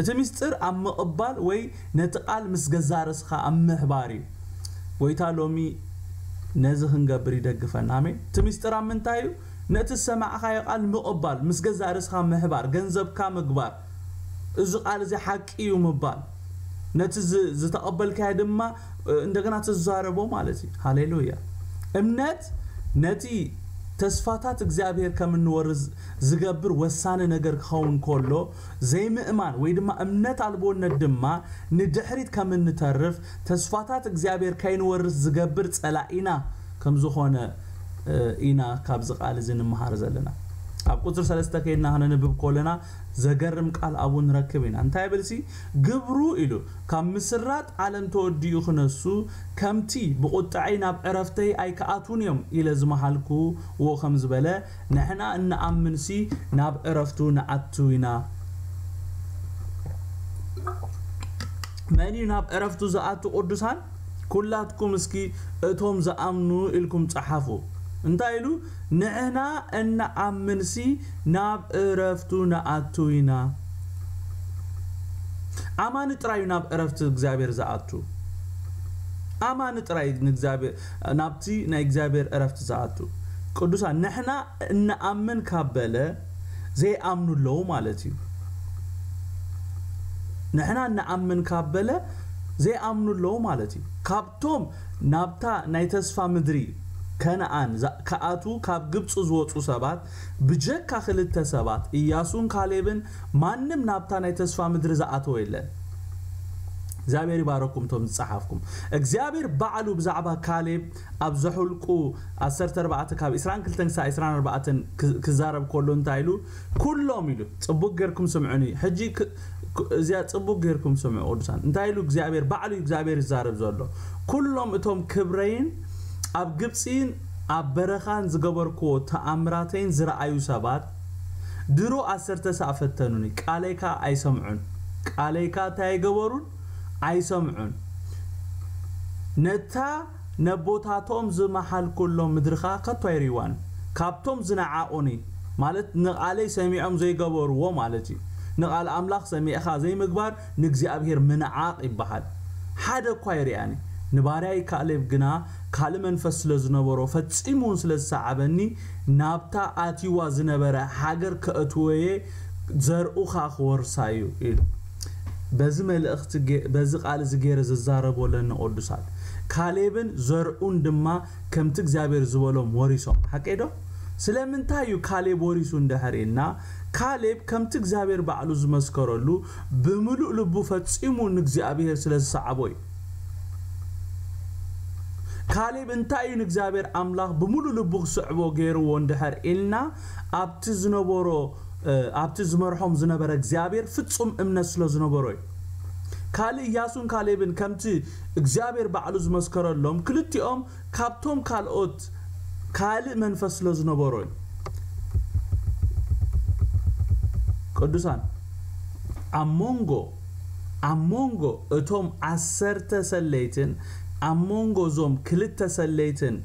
እቲ ምስጢር ኣብ ምቕባል ወይ ነቲ ቃል ምስ ገዛ ርእስኻ ኣብ ምሕባር እዩ። ጎይታ ሎሚ ነዚ ክንገብር ይደግፈና። ኣሜን። እቲ ምስጢር ኣብ ምንታይ እዩ? ነቲ ዝሰማዕኻዮ ቃል ምቕባል፣ ምስ ገዛ ርእስኻ ምሕባር፣ ገንዘብካ ምግባር፣ እዚ ቃል እዚ ሓቂ እዩ ምባል፣ ነቲ ዝ-፣ ዝተቐበልካዮ ድማ፣ እ፣ እንደገና ትዛረቦ ማለት እዩ። ሃሌሉያ። እምነት ነቲ ተስፋታት እግዚኣብሔር ከም እንወርስ ዝገብር ወሳኒ ነገር ክኸውን ከሎ፣ ዘይምእማን ወይ ድማ እምነት ኣልቦነት ድማ ንድሕሪት ከም እንተርፍ፣ ተስፋታት እግዚኣብሔር ከይንወርስ ዝገብር ጸላኢና ከም ዝኾነ፣ እ፣ ኢና ካብዚ ቃል እዚ ንምሃር ዘለና። ኣብ ቁጽሪ ሰለስተ ከይድና ክነንብብ ከለና ዘገርም ቃል ኣብኡ ንረክብ ኢና። እንታይ ይብል ሲ? ግብሩ ኢሉ፣ ካብ ምስራጥ ዓለም ተወዲኡ ክነሱ፣ ከምቲ ብቁጥዐይ ናብ ዕረፍተይ ኣይክኣትዉን እዮም ኢለ ዝመሃልኩዎ ከም ዝበለ፣ ንሕና እንኣምን ሲ ናብ ዕረፍቱ ንኣቱ ኢና። መን እዩ ናብ ዕረፍቱ ዝኣቱ ቅዱሳን? ኩላትኩም እስኪ እቶም ዝኣምኑ ኢልኩም ጸሓፉ። እንታይ ኢሉ? ንሕና እንኣምንሲ ናብ እረፍቱ ንኣቱ ኢና። ኣማኒ ጥራይ እዩ ናብ እረፍቲ እግዚኣብሔር ዝኣቱ። ኣማኒ ጥራይ ንእግዚኣብሔር፣ ናብቲ ናይ እግዚኣብሔር እረፍቲ ዝኣቱ። ቅዱሳን፣ ንሕና እንኣምን ካብ በለ ዘይኣምኑ ኣለዉ ማለት እዩ። ንሕና እንኣምን ካብ በለ ዘይኣምኑ ኣለዉ ማለት እዩ። ካብቶም ናብታ ናይ ተስፋ ምድሪ ከነኣን ዛ-፣ ክኣትዉ ካብ ግብፂ ዝወፁ ሰባት ብጀካ ክልተ ሰባት፣ ኢያሱን ካሌብን፣ ማንም ናብታ ናይ ተስፋ ምድሪ ዝኣተወ የለን። እግዚኣብሔር ይባረኩም እቶም ዝፀሓፍኩም። እግዚኣብሔር ባዕሉ ብዛዕባ ካሌብ ኣብ ዘሑልቁ ዓሰርተ ኣርባዕተ ካብ ዕስራን ክልተን ክሳብ ዕስራን ኣርባዕተን ክ-፣ ክዛረብ ከሎ እንታይ ኢሉ? ኩሎም ኢሉ፣ ጽቡቅ ጌርኩም ስምዑኒ። ሕጂ ክ-፣ ክ-፣ እዚኣ ጽቡቅ ጌርኩም ስምዑ ቅዱሳን። እንታይ ኢሉ እግዚኣብሔር? ባዕሉ እዩ እግዚኣብሔር ይዛረብ ዘሎ። ኩሎም እቶም ክብረይን ኣብ ግብጺን ኣብ በረኻን ዝገበርክዎ ተኣምራተይን ዝረኣዩ ሰባት ድሮ ዓሰርተ ሳዕ ፈተኑኒ፣ ቃለይ ከኣ ኣይሰምዑን። ቃለይ ከኣ እንታይ ኣይገበሩን? ኣይሰምዑን። ነታ ነቦታቶም ዝመሓልኩሎም ምድሪ ኸኣ ከቶ ኣይርእይዋን። ካብቶም ዝነዓቑኒ፣ ማለት ንቓለይ ሰሚዖም ዘይገበርዎ ማለት እዩ። ንቓል ኣምላኽ ሰሚዕኻ ዘይምግባር ንእግዚኣብሔር ምንዓቕ ይበሃል። ሓደ እኳ ኣይርኣኒ። ንባርያይ ካሌብ ግና ካልእ መንፈስ ስለ ዝነበሮ፣ ፈጺሙ እውን ስለ ዝሰዓበኒ፣ ናብታ ኣትይዋ ዝነበረ ሃገር ከእትዎ እየ፣ ዘርኡ ኸኣ ክወርሳ እዩ ኢሉ። በዚ መልእኽቲ ገ-፣ በዚ ቃል እዚ ገይረ ዝዛረቦ ኣለኒ ቅዱሳን። ካሌብን ዘርኡን ድማ ከምቲ እግዚኣብሔር ዝበሎም ወሪሶም። ሓቀይ ዶ? ስለምንታይ እዩ ካሌብ ወሪሱ እንድሕር ኢልና፣ ካሌብ ከምቲ እግዚኣብሔር ባዕሉ ዝመስከረሉ ብምሉእ ልቡ ፈጺሙ ንእግዚኣብሔር ስለ ዝሰዓቦ እዩ። ካሌብ እንታይ እዩ ንእግዚኣብሔር ኣምላኽ ብምሉእ ልቡ ክስዕቦ ገይርዎ እንድሕር ኢልና፣ ኣብቲ ዝነበሮ፣ እ፣ ኣብቲ ዝመርሖም ዝነበረ እግዚኣብሔር ፍጹም እምነት ስለ ዝነበሮ እዩ። ካልእ ኢያሱን ካሌብን ከምቲ እግዚኣብሔር ባዕሉ ዝመስከረሎም፣ ክልቲኦም ካብቶም ካልኦት ካልእ መንፈስ ስለ ዝነበሮ እዩ። ቅዱሳን፣ ኣብ መንጎ፣ ኣብ መንጎ እቶም ዓሰርተ ሰለይትን ኣብ መንጎ እዞም ክልተ ሰለይትን፣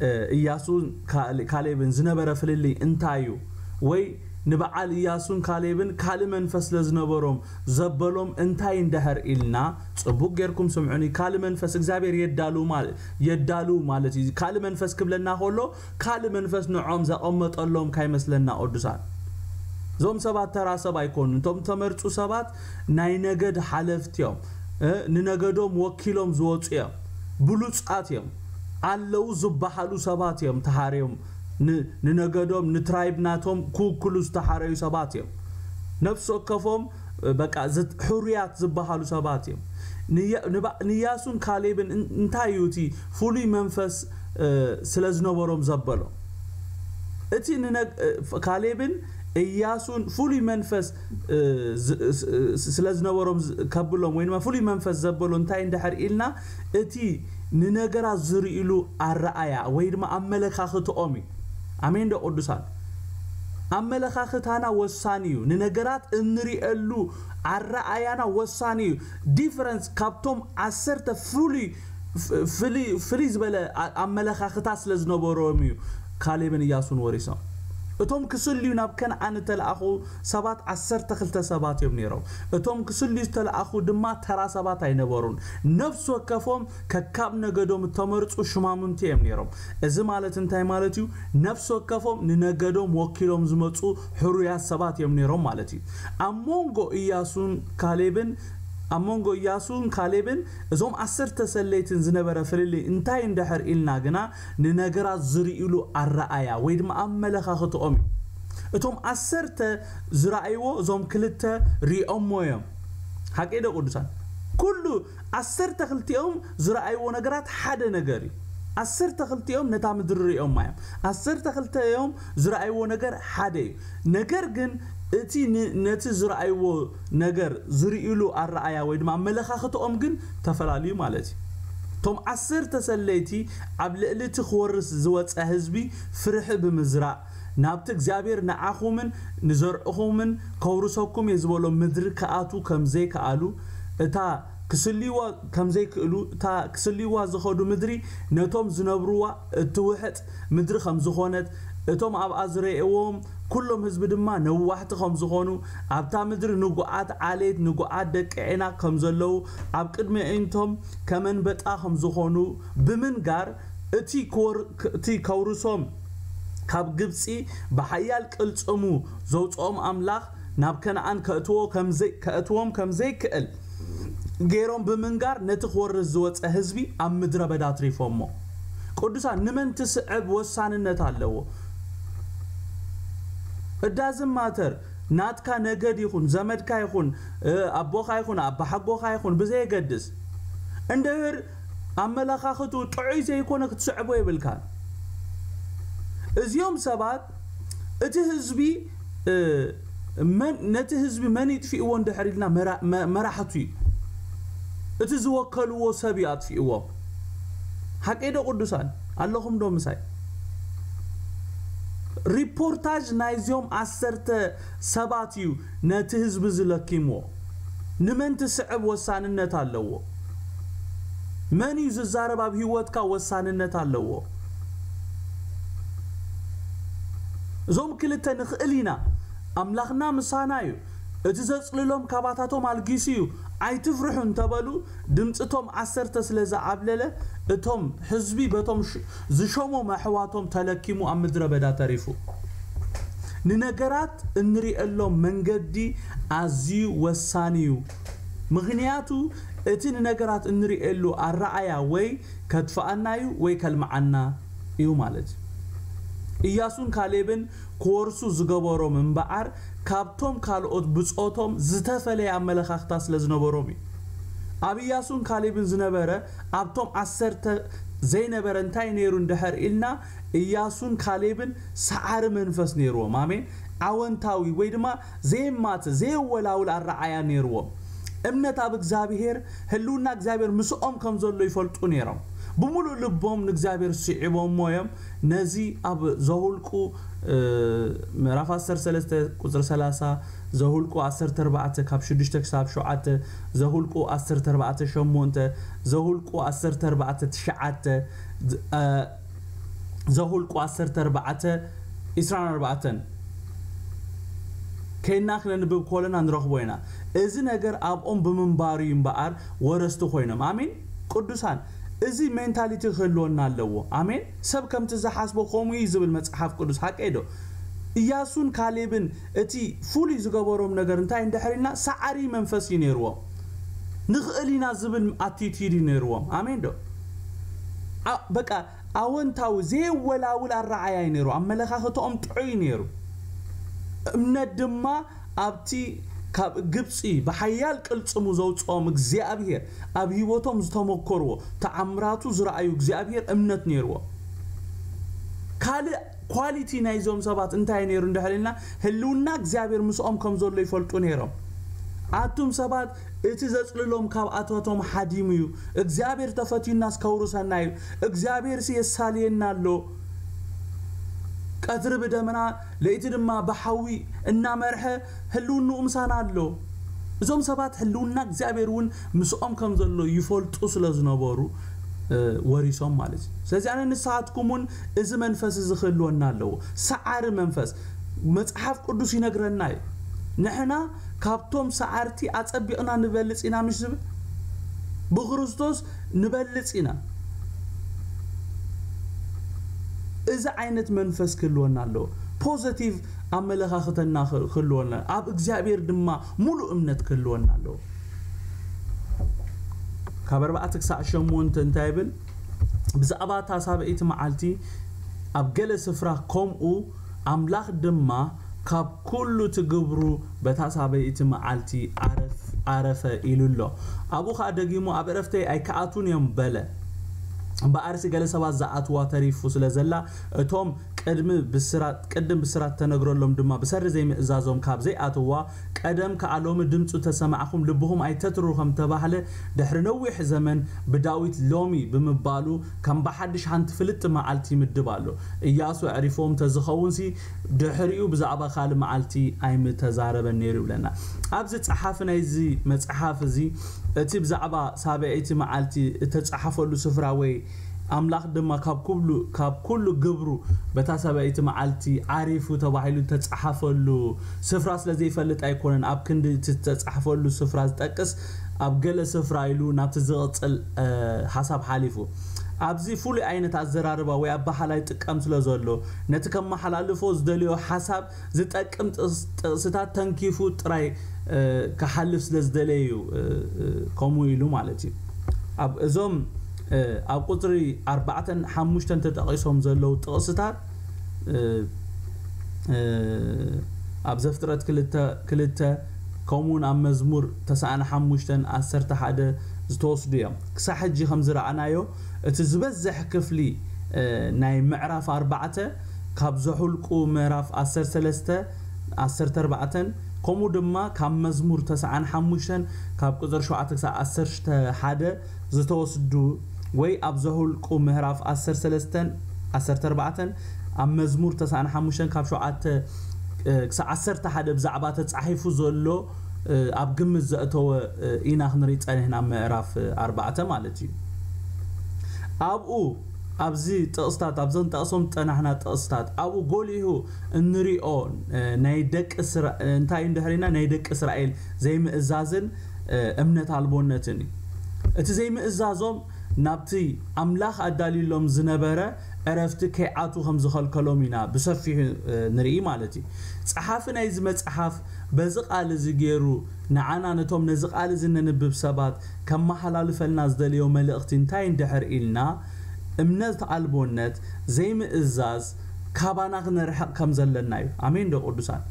እ፣ ኢያሱን ካሌ-፣ ካሌብን ዝነበረ ፍልልይ እንታይ እዩ? ወይ ንበዓል ኢያሱን ካሌብን ካልእ መንፈስ ስለ ዝነበሮም ዘበሎም እንታይ እንድሕር ኢልና፣ ጽቡቕ ጌርኩም ስምዑኒ፣ ካልእ መንፈስ እግዚኣብሔር የዳሉ ማለ-፣ የዳሉ ማለት እዩ። ካልእ መንፈስ ክብለና ከሎ፣ ካልእ መንፈስ ንዖም ዘቐመጠሎም ካይመስለና ቅዱሳን። እዞም ሰባት ተራ ሰብ ኣይኮኑን። እቶም ተመርጹ ሰባት ናይ ነገድ ሓለፍቲ እዮም። እ፣ ንነገዶም ወኪሎም ዝወጹ እዮም። ብሉጻት እዮም። ኣለዉ ዝበሃሉ ሰባት እዮም ተሃርዮም። ን-፣ ንነገዶም፣ ንትራይብ ናቶም ክውክሉ ዝተሃረዩ ሰባት እዮም። ነፍሲ ወከፎም፣ እ፣ በቃ ዝት-፣ ሕሩያት ዝበሃሉ ሰባት እዮም። ንያ-፣ ንባ-፣ ንያሱን ካሌብን እን-፣ እንታይ እዩ እቲ ፍሉይ መንፈስ፣ እ፣ ስለ ዝነበሮም ዘበሎም? እቲ ንነግ-፣ እ፣ ካሌብን እያሱን ፍሉይ መንፈስ፣ እ፣ ዝ-፣ ስ-፣ ስ-፣ ስለ ዝነበሮም ዝ-፣ ከብሎም ወይ ድማ ፍሉይ መንፈስ ዘበሎ እንታይ እንድሕር ኢልና፣ እቲ ንነገራት ዝርእይሉ ኣረኣያ ወይ ድማ ኣመለኻኽትኦም እዩ። ኣሜን ዶ ቅዱሳን? ኣመለኻኽታና ወሳኒ እዩ። ንነገራት እንርእየሉ ኣረኣያና ወሳኒ እዩ። ዲፈረንስ ካብቶም ዓሰርተ ፍሉይ፣ ፍ-፣ ፍልይ፣ ፍልይ ዝበለ ኣ-፣ ኣመለኻኽታ ስለ ዝነበሮም እዩ ካሌብን እያሱን ወሪሶም። እቶም ክስልዩ ናብ ከነኣን እተለኣኹ ሰባት ዓሰርተ ክልተ ሰባት እዮም ነይሮም። እቶም ክስልዩ ዝተለኣኹ ድማ ተራ ሰባት ኣይነበሩን። ነፍሲ ወከፎም ከካብ ነገዶም እተመርጹ ሽማሙንቲ እዮም ነይሮም። እዚ ማለት እንታይ ማለት እዩ? ነፍሲ ወከፎም ንነገዶም ወኪሎም ዝመጹ ሕሩያት ሰባት እዮም ነይሮም ማለት እዩ። ኣብ መንጎ እያሱን ካሌብን፣ ኣብ መንጎ እያሱን ካሌብን እዞም ዓሰርተ ሰለይትን ዝነበረ ፍልልይ እንታይ እንድሕር ኢልና ግና፣ ንነገራት ዝርእይሉ ኣረኣያ ወይ ድማ ኣመለኻኽትኦም እዩ። እቶም ዓሰርተ ዝረኣይዎ እዞም ክልተ ሪኦሞ እዮም። ሓቂ ዶ ቅዱሳን? ኩሉ ዓሰርተ ክልቲኦም ዝረኣይዎ ነገራት ሓደ ነገር እዩ። ዓሰርተ ክልቲኦም ነታ ምድሪ ሪኦማ እዮም። ዓሰርተ ክልቲኦም ዝረኣይዎ ነገር ሓደ እዩ። ነገር ግን እቲ ን-፣ ነቲ ዝረኣይዎ ነገር ዝርእይሉ ኣረኣያ ወይ ድማ ኣመለኻኽትኦም ግን ተፈላለዩ ማለት እዩ። እቶም ዓሰርተ ሰለይቲ ኣብ ልዕሊ እቲ ክወርስ ዝወጸ ህዝቢ ፍርሒ ብምዝራእ፣ ናብቲ እግዚኣብሔር ንዓኹምን ንዘርዕኹምን ከውርሰኩም እየ ዝበሎ ምድሪ ክኣትዉ ከም ዘይከኣሉ፣ እታ ክስልይዋ ከም ዘይክእሉ፣ እታ ክስልይዋ ዝኸዱ ምድሪ ነቶም ዝነብርዋ እትውሕጥ ምድሪ ከም ዝኾነት፣ እቶም ኣብኣ ዝረእዎም ኩሎም ህዝቢ ድማ ነዋሕቲ ከም ዝኾኑ፣ ኣብታ ምድሪ ንጉዓት ዓሌት፣ ንጉዓት ደቂ ዔናቅ ከም ዘለዉ፣ ኣብ ቅድሚ ኣዒንቶም ከም ኣንበጣ ከም ዝኾኑ ብምንጋር፣ እቲ ክወር-፣ እቲ ከውርሶም ካብ ግብጺ ብሓያል ቅልጽሙ ዘውጽኦም ኣምላኽ ናብ ከነኣን ከእትዎ ከም ዘይ-፣ ከእትዎም ከም ዘይክእል ገይሮም ብምንጋር፣ ነቲ ክወርስ ዝወጸ ህዝቢ ኣብ ምድረ በዳ ኣትሪፎሞ። ቅዱሳን፣ ንመን ትስዕብ ወሳንነት ኣለዎ። It doesn't matter። ናትካ ነገድ ይኹን፣ ዘመድካ ይኹን፣ እ፣ ኣቦኻ ይኹን፣ ኣባሓጎኻ ይኹን፣ ብዘየገድስ፣ እንድህር ኣመለኻኽቱ ጥዑይ ዘይኮነ ክትስዕቦ የብልካን። እዚኦም ሰባት እቲ ህዝቢ፣ እ፣ መን፣ ነቲ ህዝቢ መን ይጥፊእዎ እንድሕር ኢልና መራ-፣ መ-፣ መራሕቱ እዩ። እቲ ዝወከልዎ ሰብ እዩ ኣጥፊእዎም። ሓቀይ ዶ ቅዱሳን? ኣለኹም ዶ ምሳይ? ሪፖርታጅ ናይዚኦም ዓሰርተ ሰባት እዩ ነቲ ህዝቢ ዝለኪምዎ። ንመን ትስዕብ ወሳንነት ኣለዎ። መን እዩ ዝዛረብ ኣብ ህይወትካ ወሳንነት ኣለዎ። እዞም ክልተ ንኽእል ኢና፣ ኣምላኽና ምሳና እዩ፣ እቲ ዘጽልሎም ካባታቶም ኣልጊሱ እዩ፣ ኣይትፍርሑ እንተበሉ፣ ድምጺ እቶም ዓሰርተ ስለ ዝዓብለለ፣ እቶም ህዝቢ በቶም ሽ-፣ ዝሸሞም ኣሕዋቶም ተለኪሙ ኣብ ምድረ በዳ ተሪፉ። ንነገራት እንሪኤሎም መንገዲ ኣዝዩ ወሳኒ እዩ። ምኽንያቱ እቲ ንነገራት እንሪኤሉ ኣረኣያ ወይ ከጥፍኣና እዩ ወይ ከልምዓና እዩ ማለት እዩ። ኢያሱን ካሌብን ክወርሱ ዝገበሮም እምበኣር፣ ካብቶም ካልኦት ብጾቶም ዝተፈለየ ኣመለኻኽታ ስለ ዝነበሮም እዩ። ኣብ ኢያሱን ካሌብን ዝነበረ፣ ኣብቶም ዓሰርተ ዘይነበረ እንታይ ነይሩ እንድሕር ኢልና፣ ኢያሱን ካሌብን ሰዓሪ መንፈስ ነይርዎም። ኣሜን። ኣወንታዊ ወይ ድማ ዘየማተ፣ ዘየወላውል ኣረኣያ ነይርዎም። እምነት ኣብ እግዚኣብሔር፣ ህልውና እግዚኣብሔር ምስኦም ከም ዘሎ ይፈልጡ ነይሮም። ብምሉእ ልቦም ንእግዚኣብሔር ስዒቦሞ እዮም። ነዚ ኣብ ዘሁልቁ፣ እ፣ ምዕራፍ ዓሰርተ ሰለስተ ቁጽሪ ሰላሳ፣ ዘሁልቁ ዓሰርተ ኣርባዕተ ካብ ሽዱሽተ ክሳብ ሸውዓተ፣ ዘሁልቁ ዓሰርተ ኣርባዕተ ሸሞንተ፣ ዘሁልቁ ዓሰርተ ኣርባዕተ ትሽዓተ፣ ዝ-፣ እ፣ ዘሁልቁ ዓሰርተ ኣርባዕተ ዒስራን ኣርባዕተን ከይና ክነንብብ ከለና ንረኽቦ ኢና። እዚ ነገር ኣብኦም ብምንባሩ እዩ እምበኣር ወረስቲ ኮይኖም። ኣሜን። ቅዱሳን፣ እዚ ሜንታሊቲ ክህልወና ኣለዎ። ኣሜን። ሰብ ከምቲ ዝሓስቦ ከምኡ እዩ ዝብል መጽሓፍ ቅዱስ። ሓቀይ ዶ? ኢያሱን ካሌብን እቲ ፍሉይ ዝገበሮም ነገር እንታይ እንድሕር ኢልና፣ ሰዓሪ መንፈስ እዩ ነይርዎም። ንኽእል ኢና ዝብል ኣቲቲድ እዩ ነይርዎም። ኣሜን ዶ? ኣ-፣ በቃ ኣወንታዊ ዘየወላውል ኣረኣያ እዩ ነይሩ። ኣመለኻኽትኦም ጥዑይ ነይሩ። እምነት ድማ ኣብቲ ካብ ግብፂ ብሓያል ቅልፅሙ ዘውፅኦም እግዚኣብሔር፣ ኣብ ህይወቶም ዝተመከርዎ ተኣምራቱ ዝረኣዩ እግዚኣብሔር እምነት ነይርዎ። ካልእ ኳሊቲ ናይዞም ሰባት እንታይ ነይሩ እንድሕር ኢልና፣ ህልውና እግዚኣብሔር ምስኦም ከም ዘሎ ይፈልጡ ነይሮም። ኣቱም ሰባት፣ እቲ ዘጽልሎም ካብ ኣታቶም ሓዲሙ እዩ። እግዚኣብሔር ተፈትዩናስ ከውርሰና እዩ። እግዚኣብሔርሲ የሳልየና ኣሎ። ቀትሪ ብደመና፣ ለይቲ ድማ ብሓዊ እናመርሐ ህልውንኡ ምሳና ኣሎ። እዞም ሰባት ህልውና እግዚኣብሔር እውን ምስኦም ከም ዘሎ ይፈልጡ ስለ ዝነበሩ፣ እ፣ ወሪሶም ማለት እዩ። ስለዚ ኣነ ንስኻትኩም እውን እዚ መንፈስ እዚ ክህልወና ኣለዎ። ሰዓሪ መንፈስ መጽሓፍ ቅዱስ ይነግረና እዩ። ንሕና ካብቶም ሰዓርቲ ኣጸቢቕና ንበልጽ ኢና ምሽ ዝብል? ብክርስቶስ ንበልጽ ኢና። እዚ ዓይነት መንፈስ ክህልወና ኣለዎ። ፖዘቲቭ ኣመለኻኽተና ክህልወና፣ ኣብ እግዚኣብሔር ድማ ሙሉእ እምነት ክህልወና ኣለዎ። ካብ ኣርባዕተ ክሳዕ ሸሞንተ እንታይ ይብል? ብዛዕባ እታ ሳብዒቲ መዓልቲ ኣብ ገለ ስፍራ ከምኡ፣ ኣምላኽ ድማ ካብ ኩሉ እቲ ግብሩ በታ ሳብዒቲ መዓልቲ ዓረፍ-፣ ዓረፈ ኢሉ ኣሎ። ኣብኡ ኸኣ ደጊሙ፣ ኣብ ዕረፍተይ ኣይከኣቱን እዮም በለ። እምበኣርሲ ገለ ሰባት ዝኣትዋ ተሪፉ ስለ ዘላ፣ እቶም ቅድሚ ብስራት ቅድም ብስራት ተነግረሎም ድማ ብሰሪ ዘይምእዛዞም ካብ ዘይኣትዋ፣ ቀደም ከኣ ሎሚ ድምፁ ተሰማዕኹም ልብኹም ኣይተትሩ ከም ተባህለ፣ ድሕሪ ነዊሕ ዘመን ብዳዊት ሎሚ ብምባሉ ከም ብሓድሽ ሓንቲ ፍልጥቲ መዓልቲ ይምድብ ኣሎ። እያሱ ኣዕሪፎም ተዝኸውንሲ ድሕሪኡ ብዛዕባ ካልእ መዓልቲ ኣይምተዛረበን ነይሩ ይብለና። ኣብዚ ጸሓፊ ናይዚ መጽሓፍ እዚ እቲ ብዛዕባ ሳብዐይቲ መዓልቲ እተጻሓፈሉ ስፍራ ወይ ኣምላኽ ድማ ካብ ኩሉ ካብ ኩሉ ግብሩ በታ ሰበይቲ መዓልቲ ዓሪፉ ተባሂሉ ዝተጻሓፈሉ ስፍራ ስለ ዘይፈልጥ ኣይኮነን ኣብ ክንዲ እቲ ዝተጻሓፈሉ ስፍራ ዝጠቅስ ኣብ ገለ ስፍራ ኢሉ ናብቲ ዝቕጽል ሓሳብ ሓሊፉ ኣብዚ ፍሉይ ዓይነት ኣዘራርባ ወይ ኣባሓላይ ጥቀም ስለ ዘሎ ነቲ ከመሓላልፎ ዝደልዮ ሓሳብ ዝጠቅም ጥቕስታት ተንኪፉ ጥራይ ክሓልፍ ስለ ዝደለየ እዩ ከምኡ ኢሉ ማለት እዩ። እዞም ኣብ ቁፅሪ ኣርባዕተን ሓሙሽተን ተጠቒሶም ዘለዉ ጥቕስታት ኣብ ዘፍጥረት ክልተ ክልተ ከምኡውን ኣብ መዝሙር ተስዓን ሓሙሽተን ዓሰርተ ሓደ ዝተወስዱ እዮም። ክሳብ ሕጂ ከም ዝረኣናዮ እቲ ዝበዝሕ ክፍሊ ናይ ምዕራፍ ኣርባዕተ ካብ ዘሁልቁ ምዕራፍ ዓሰርተ ሰለስተ ዓሰርተ ኣርባዕተን ከምኡ ድማ ካብ መዝሙር ተስዓን ሓሙሽተን ካብ ቁፅሪ ሸውዓተ ክሳብ ዓሰርተ ሓደ ዝተወስዱ ወይ ኣብ ዘሁልቁ ምዕራፍ ዓሰርተ ሰለስተን ዓሰርተ ኣርባዕተን ኣብ መዝሙር ተስዓን ሓሙሽተን ካብ ሸውዓተ ክሳብ ዓሰርተ ሓደ ብዛዕባ ተፃሒፉ ዘሎ ኣብ ግምት ዘእተወ ኢና ክንርኢ ፀኒሕና ምዕራፍ ኣርባዕተ ማለት እዩ። ኣብኡ ኣብዚ ጥቕስታት ኣብዘን ጠቕሶም ዝፀናሕና ጥቕስታት ኣብኡ ጎሊሁ እንሪኦ ናይ ደቂ እንታይ እንድሕሪና ናይ ደቂ እስራኤል ዘይምእዛዝን እምነት ኣልቦነትን እዩ። እቲ ዘይምእዛዞም ናብቲ ኣምላኽ ኣዳልዩሎም ዝነበረ ዕረፍቲ ከይኣትዉ ከም ዝኸልከሎም ኢና ብሰፊሑ ንርኢ ማለት እዩ። ጸሓፊ ናይዚ መጽሓፍ በዚ ቃል እዚ ገይሩ ንዓና ነቶም ነዚ ቃል እዚ ነንብብ ሰባት ከመሓላልፈልና ዝደለዮ መልእኽቲ እንታይ እንድሕር ኢልና እምነት ኣልቦነት ዘይምእዛዝ ካባና ክነርሕቕ ከም ዘለና እዩ። ኣሜን ዶ ቅዱሳን?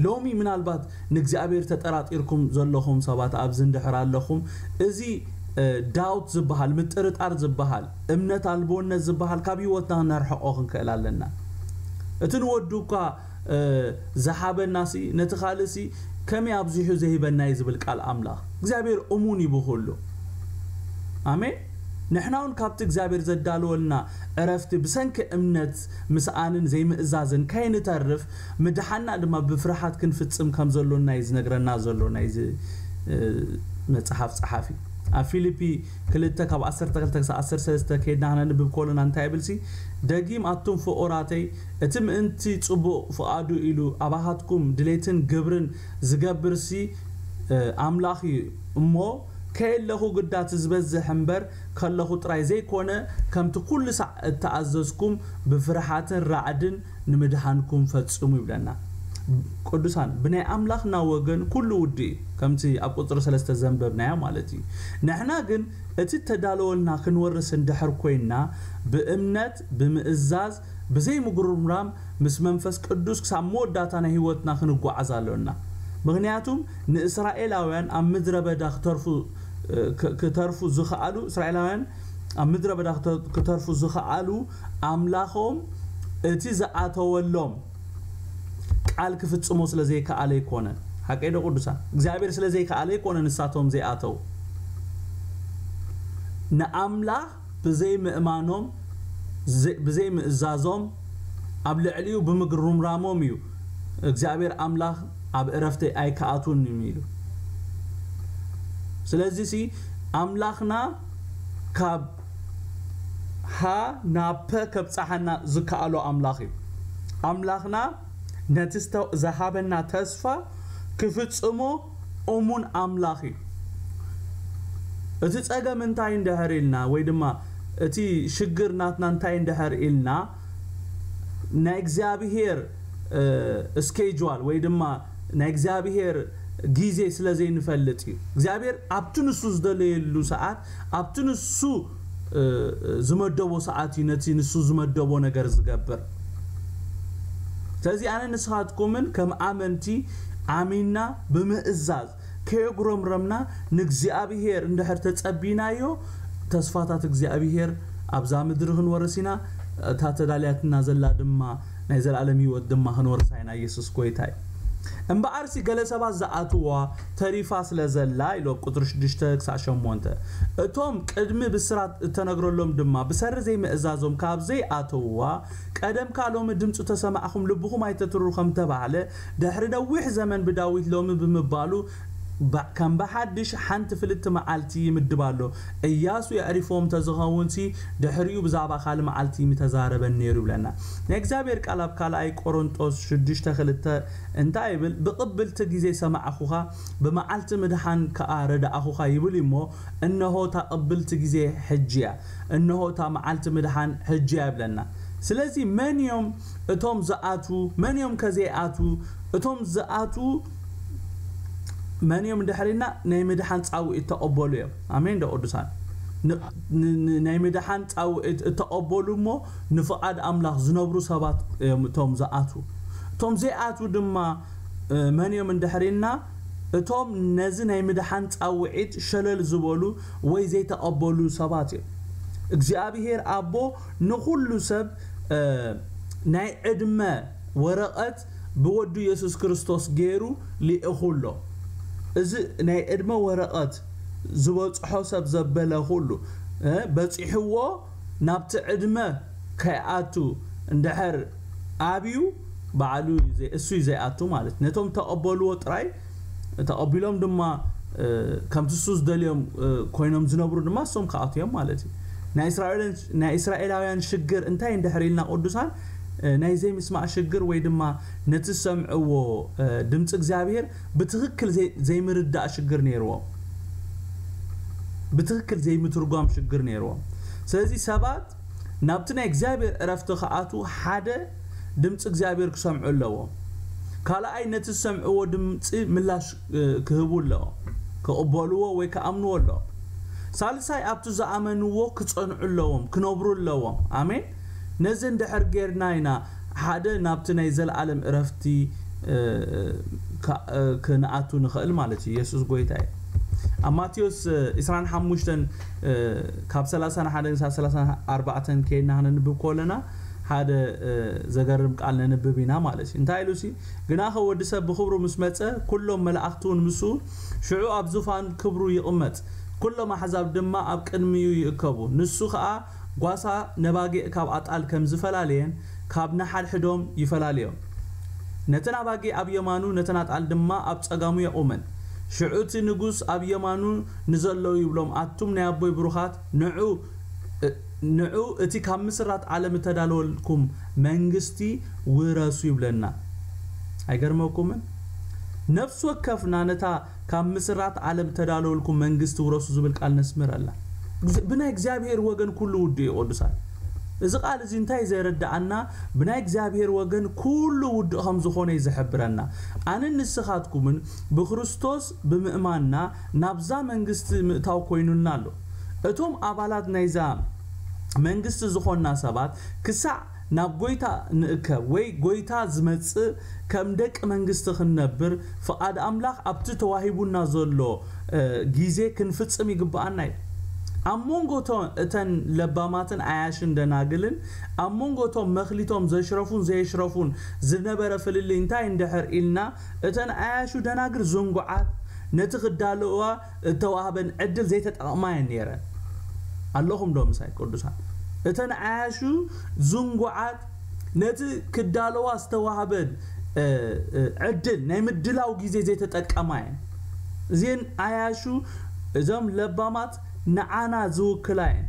ሎሚ ምናልባት ንእግዚኣብሔር ተጠራጢርኩም ዘለኹም ሰባት ኣብዚ እንድሕር ኣለኹም እዚ ዳውት ዝበሃል ምጥርጣር ዝበሃል እምነት ኣልቦነት ዝበሃል ካብ ህይወትና ክነርሕቆ ክንክእል ኣለና። እቲ ንወዱ እኳ ዝሃበና ሲ ነቲ ካልእ ሲ ከመይ ኣብዚሑ ዘይበና እዩ ዝብል ቃል ኣምላኽ እግዚኣብሔር እሙን እዩ ብኩሉ። ኣሜን። ንሕና እውን ካብቲ እግዚኣብሔር ዘዳለወልና ዕረፍቲ ብሰንኪ እምነት ምስኣንን ዘይምእዛዝን ከይንተርፍ ምድሓና ድማ ብፍርሓት ክንፍጽም ከም ዘሎና እዩ ዝነግረና ዘሎ ናይዚ መጽሓፍ ጸሓፊ። ኣብ ፊልፒ ክልተ ካብ ዓሰርተ ክልተ ክሳብ ዓሰርተ ሰለስተ ከይድና ክነንብብ ከሎና እንታይ ይብል ሲ ደጊም ኣቱም ፍቑራተይ እቲ ምእንቲ ጽቡቕ ፍቓዱ ኢሉ ኣባኻትኩም ድሌትን ግብርን ዝገብር ሲ ኣምላኽ እዩ እሞ ከየለኹ ግዳ እቲ ዝበዝሕ እምበር ከለኹ ጥራይ ዘይኮነ ከምቲ ኩሉ ሳዕ እተኣዘዝኩም ብፍርሓትን ራዕድን ንምድሓንኩም ፈጽሙ ይብለና። ቅዱሳን ብናይ ኣምላኽና ወገን ኩሉ ውዲ እዩ ከምቲ ኣብ ቁፅሪ ሰለስተ ዘንበብናዮ ማለት እዩ። ንሕና ግን እቲ ተዳለወልና ክንወርስ እንድሕር ኮይንና ብእምነት ብምእዛዝ ብዘይ ምጉርምራም ምስ መንፈስ ቅዱስ ክሳብ መወዳእታ ናይ ህይወትና ክንጓዓዝ ኣሎና። ምኽንያቱም ንእስራኤላውያን ኣብ ምድረ በዳ ክተርፉ ክተርፉ ዝኸኣሉ እስራኤላውያን ኣብ ምድረ በዳ ክተርፉ ዝኸኣሉ ኣምላኾም እቲ ዝኣተወሎም ቃል ክፍጽሞ ስለ ዘይከኣለ ኣይኮነን። ሓቀይ ዶ ቅዱሳን እግዚኣብሔር ስለ ዘይከኣለ ኣይኮነ ንሳቶም ዘይኣተው ንኣምላኽ ብዘይ ምእማኖም ብዘይ ምእዛዞም ኣብ ልዕሊኡ ብምግሩምራሞም እዩ እግዚኣብሔር ኣምላኽ ኣብ እረፍተይ ኣይከኣቱን እዩ ኢሉ። ስለዚ ሲ ኣምላኽና ካብ ሃ ናብ ፐ ከብፀሓና ዝከኣሎ ኣምላኽ እዩ። ኣምላኽና ነቲ ዝሃበና ተስፋ ክፍፅሞ እሙን ኣምላኽ እዩ። እቲ ፀገም እንታይ እንድሕር ኢልና ወይ ድማ እቲ ሽግር ናትና እንታይ እንድሕር ኢልና ናይ እግዚኣብሄር schedule ወይ ድማ ናይ እግዚኣብሄር ግዜ ስለ ዘይንፈልጥ እዩ። እግዚኣብሄር ኣብቲ ንሱ ዝደለየሉ ሰዓት ኣብቲ ንሱ ዝመደቦ ሰዓት እዩ ነቲ ንሱ ዝመደቦ ነገር ዝገብር። ስለዚ ኣነ ንስኻትኩምን ከም ኣመንቲ ኣሚንና ብምእዛዝ ከየጉረምረምና ንእግዚኣብሄር እንድሕር ተጸቢናዮ ተስፋታት እግዚኣብሄር ኣብዛ ምድሪ ክንወርስ ኢና፣ እታ ተዳልያትና ዘላ ድማ ናይ ዘለኣለም ህይወት ድማ ክንወርሳ ኢና። ኢየሱስ ጎይታ እዩ። እምበኣርሲ ገለ ሰባት ዝኣትዋ ተሪፋ ስለ ዘላ ኢሉ ኣብ ቁጽሪ ሽዱሽተ ክሳዕ ሸሞንተ። እቶም ቅድሚ ብስራት እተነግረሎም ድማ ብሰሪ ዘይምእዛዞም ካብ ዘይኣተውዋ፣ ቀደምካ ሎሚ ድምፁ ተሰማዕኹም ልብኹም ኣይተትርሩ ከም ተባህለ፣ ድሕሪ ነዊሕ ዘመን ብዳዊት ሎሚ ብምባሉ፣ ባ- ከም ብሓድሽ ሓንቲ ፍልጥቲ መዓልቲ ይምድብ ኣሎ። እያሱ የዕሪፎም ተዝኸውን ሲ ድሕሪኡ ብዛዕባ ካልእ መዓልቲ ምተዛረበን ነይሩ ይብለና። ናይ እግዚኣብሔር ቃል ኣብ ካልኣይ ቆሮንጦስ ሽዱሽተ ክልተ እንታይ ይብል? "ብቕብልቲ ግዜ ሰማዕኹኻ፣ ብመዓልቲ ምድሓን ከኣ ረዳእኹኻ" ይብል እዩ እሞ፣ እነሆ እታ ቅብልቲ ግዜ ሕጂ እያ፣ እነሆ እታ መዓልቲ ምድሓን ሕጂ እያ ይብለና። ስለዚ መን እዮም እቶም ዝኣትዉ? መን እዮም ከ ዘይኣትዉ? እቶም ዝኣትዉ መን እዮም እንድሕር ኢልና፣ ናይ ምድሓን ጻውዒት ተቐበሉ እዮም። ኣሜን ዶ ቅዱሳን? ን- ን- ን- ናይ ምድሓን ጻውዒት እተቐበሉ እሞ ንፍቓድ ኣምላኽ ዝነብሩ ሰባት እዮም እቶም ዝኣትዉ። እቶም ዘይኣትዉ ድማ እ፣ መን እዮም እንድሕር ኢልና፣ እቶም ነዚ ናይ ምድሓን ጻውዒት ሸለል ዝበሉ ወይ ዘይተቐበሉ ሰባት እዮም። እግዚኣብሔር ኣቦ ንኹሉ ሰብ እ፣ ናይ ዕድመ ወረቐት ብወዱ የሱስ ክርስቶስ ገይሩ ልኢኹ ኣሎ። እዚ ናይ ዕድመ ወረቐት ዝበጽሖ ሰብ ዘበለ ኩሉ እ፣ በጺሕዎ ናብቲ ዕድመ ከይኣቱ እንድሕር ኣብዩ ባዕሉ እዩ ዘይ- እሱ እዩ ዘይኣቱ ማለት እዩ። ነቶም ተቐበልዎ ጥራይ ተቐቢሎም ድማ እ፣ ከምቲ እሱ ዝደልዮም እ፣ ኮይኖም ዝነብሩ ድማ እሶም ክኣትዮም ማለት እዩ። ናይ እስራኤልን- ናይ እስራኤላውያን ሽግር እንታይ እንድሕር ኢልና ቅዱሳን እ፣ ናይ ዘይምስማዕ ሽግር ወይ ድማ ነቲ ዝሰምዕዎ እ፣ ድምፂ እግዚኣብሔር ብትኽክል ዘይ- ዘይምርዳእ ሽግር ነይርዎም። ብትኽክል ዘይምትርጓም ሽግር ነይርዎም። ስለዚ ሰባት ናብቲ ናይ እግዚኣብሔር ዕረፍቲ ክኣትዉ ሓደ ድምፂ እግዚኣብሔር ክሰምዑ ኣለዎም። ካልኣይ ነቲ ዝሰምዕዎ ድምፂ ምላሽ እ፣ ክህቡ ኣለዎም፣ ክቕበልዎ ወይ ክኣምንዎ ኣለዎም። ሳልሳይ ኣብቲ ዝኣመንዎ ክፀንዑ ኣለዎም፣ ክነብሩ ኣለዎም። ኣሜን። ነዚ እንድሕር ጌርና ኢና ሓደ ናብቲ ናይ ዘለኣለም ዕረፍቲ እ፣ ካ- እ፣ ክንኣቱ ንኽእል ማለት እዩ። የሱስ ጎይታ እዩ። ኣብ ማቴዎስ እ፣ ዕስራን ሓሙሽተን እ፣ ካብ ሰላሳን ሓደን ክሳብ ሰላሳን ኣርባዕተን ከይድና ክነንብብ ከለና ሓደ እ፣ ዘገርም ቃል ነንብብ ኢና ማለት እዩ። እንታይ ኢሉ ሲ? "ግናኸ ወዲ ሰብ ብኽብሩ ምስ መጸ፣ ኩሎም መላእኽቲ እውን ምስኡ፣ ሽዑ ኣብ ዙፋን ክብሩ ይቕመጥ። ኩሎም ኣሕዛብ ድማ ኣብ ቅድሚኡ ይእከቡ። ንሱ ኸኣ ጓሳ ነባጊዕ ካብ ኣጣል ከም ዝፈላልየን፣ ካብ ነሓድሕዶም ይፈላልዮም። ነተን ኣባጊዕ ኣብ የማኑ፣ ነተን ኣጣል ድማ ኣብ ጸጋሙ የቑመን። ሽዑ እቲ ንጉስ ኣብ የማኑ ንዘለዉ ይብሎም፣ ኣቱም ናይ ኣቦይ ብሩኻት፣ ንዑ፣ እ፣ ንዑ እቲ ካብ ምስራት ዓለም እተዳለወልኩም መንግስቲ ውረሱ" ይብለና። ኣይገርመኩምን? ነፍሲ ወከፍና ነታ ካብ ምስራት ዓለም እተዳለወልኩም መንግስቲ ውረሱ ዝብል ቃል ነስምር ኣላ። ብናይ እግዚኣብሔር ወገን ኩሉ ውዱእ እዩ፣ ቅዱሳን። እዚ ቃል እዚ እንታይ ዘረድኣና? ብናይ እግዚኣብሔር ወገን ኩሉ ውዱእ ከም ዝኾነ እዩ ዝሕብረና። ኣነን ንስኻትኩምን ብክርስቶስ ብምእማንና ናብዛ መንግስቲ ምእታው ኮይኑልና ኣሎ። እቶም ኣባላት ናይዛ መንግስቲ ዝኾንና ሰባት ክሳዕ ናብ ጎይታ ንእከብ ወይ ጎይታ ዝመጽእ ከም ደቂ መንግስቲ ክንነብር ፍቓድ ኣምላኽ ኣብቲ ተዋሂቡና ዘሎ እ፣ ግዜ ክንፍጽም ይግብኣና እዩ። ኣብ መንጎ እቶ- እተን ለባማትን ዓያሽን ደናግልን ኣብ መንጎ እቶም መኽሊቶም ዘሽረፉን ዘየሽረፉን ዝነበረ ፍልልይ እንታይ እንድሕር ኢልና፣ እተን ዓያሹ ደናግል ዝንጉዓት፣ ነቲ ክዳለዋ እተዋህበን ዕድል ዘይተጠቕማ እየን ነይረን። ኣለኹም ዶ ምሳይ ቅዱሳን? እተን ዓያሹ ዝንጉዓት፣ ነቲ ክዳለዋ ዝተዋህበን እ፣ እ፣ ዕድል ናይ ምድላው ግዜ ዘይተጠቀማ እየን። እዚን ዓያሹ እዞም ለባማት ንዓና ዝውክላ እየን።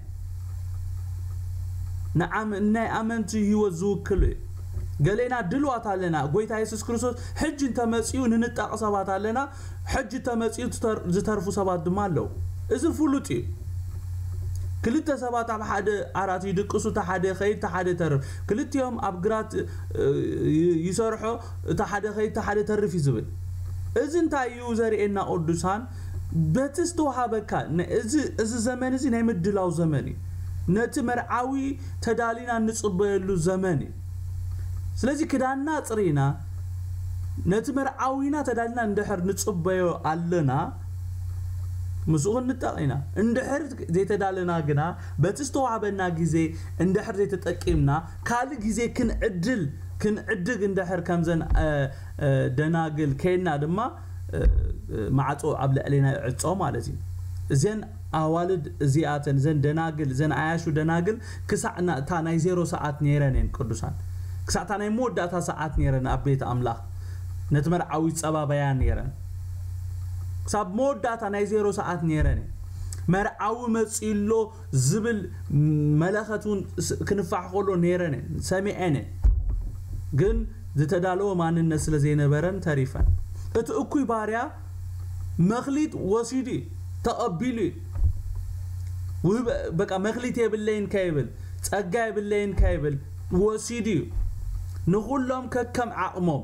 ንዓም- ናይ ኣመንቲ ህይወት ዝውክሉ እዩ። ገሌና ድልዋት ኣለና። ጎይታ የሱስ ክርስቶስ ሕጂ እንተመጺኡ ንንጣቕ ሰባት ኣለና። ሕጂ እንተመጺኡ ዝተር- ዝተርፉ ሰባት ድማ ኣለዉ። እዚ ፍሉጥ እዩ። ክልተ ሰባት ኣብ ሓደ ዓራት ይድቅሱ፣ እቲ ሓደ ይኸይድ፣ እቲ ሓደ ይተርፍ። ክልቲኦም ኣብ ግራት እ፣ ይ- ይሰርሖ፣ እቲ ሓደ ይኸይድ፣ እቲ ሓደ ይተርፍ እዩ ዝብል። እዚ እንታይ እዩ ዘርእየና ቅዱሳን? በቲ ዝተዋሃበካ ነ- እዚ እዚ ዘመን እዚ ናይ ምድላው ዘመን እዩ። ነቲ መርዓዊ ተዳሊና እንጽበየሉ ዘመን እዩ። ስለዚ ክዳንና ኣጽሪና ነቲ መርዓዊና ተዳሊና እንድሕር ንጽበዮ ኣለና፣ ምስኡ ክንጠቕ ኢና። እንድሕር ዘይተዳለና ግና፣ በቲ ዝተዋህበና ግዜ እንድሕር ዘይተጠቂምና፣ ካልእ ግዜ ክንዕድል፣ ክንዕድግ እንድሕር ከምዘን፣ እ፣ እ፣ ደናግል ከይና ድማ፣ እ፣ እ፣ ማዕጾ ኣብ ልዕሌና ይዕጾ ማለት እዩ። እዘን ኣዋልድ እዚኣተን፣ እዘን ደናግል፣ እዘን ኣያሹ ደናግል ክሳዕ ና-፣ እታ ናይ ዜሮ ሰዓት ነይረን እየን ቅዱሳን። ክሳዕ እታ ናይ መወዳእታ ሰዓት ነይረን ኣብ ቤት ኣምላኽ ነቲ መርዓዊ ይጸባበያ ነይረን። ክሳብ መወዳእታ ናይ ዜሮ ሰዓት ነይረን እየን። መርዓዊ መጺኡ ኣሎ ዝብል መለኸት እውን ስ-፣ ክንፋሕ ከሎ ነይረን እየን፣ ሰሚዐን እየን። ግን ዝተዳለወ ማንነት ስለ ዘይነበረን ተሪፈን። እቲ እኩይ ባርያ መኽሊት ወሲዱ እዩ፣ ተቐቢሉ እዩ። ውህብ-፣ በቃ መኽሊት የብለይን ከይብል፣ ጸጋ የብለይን ከይብል ወሲዱ እዩ። ንኹሎም ከከም ዓቕሞም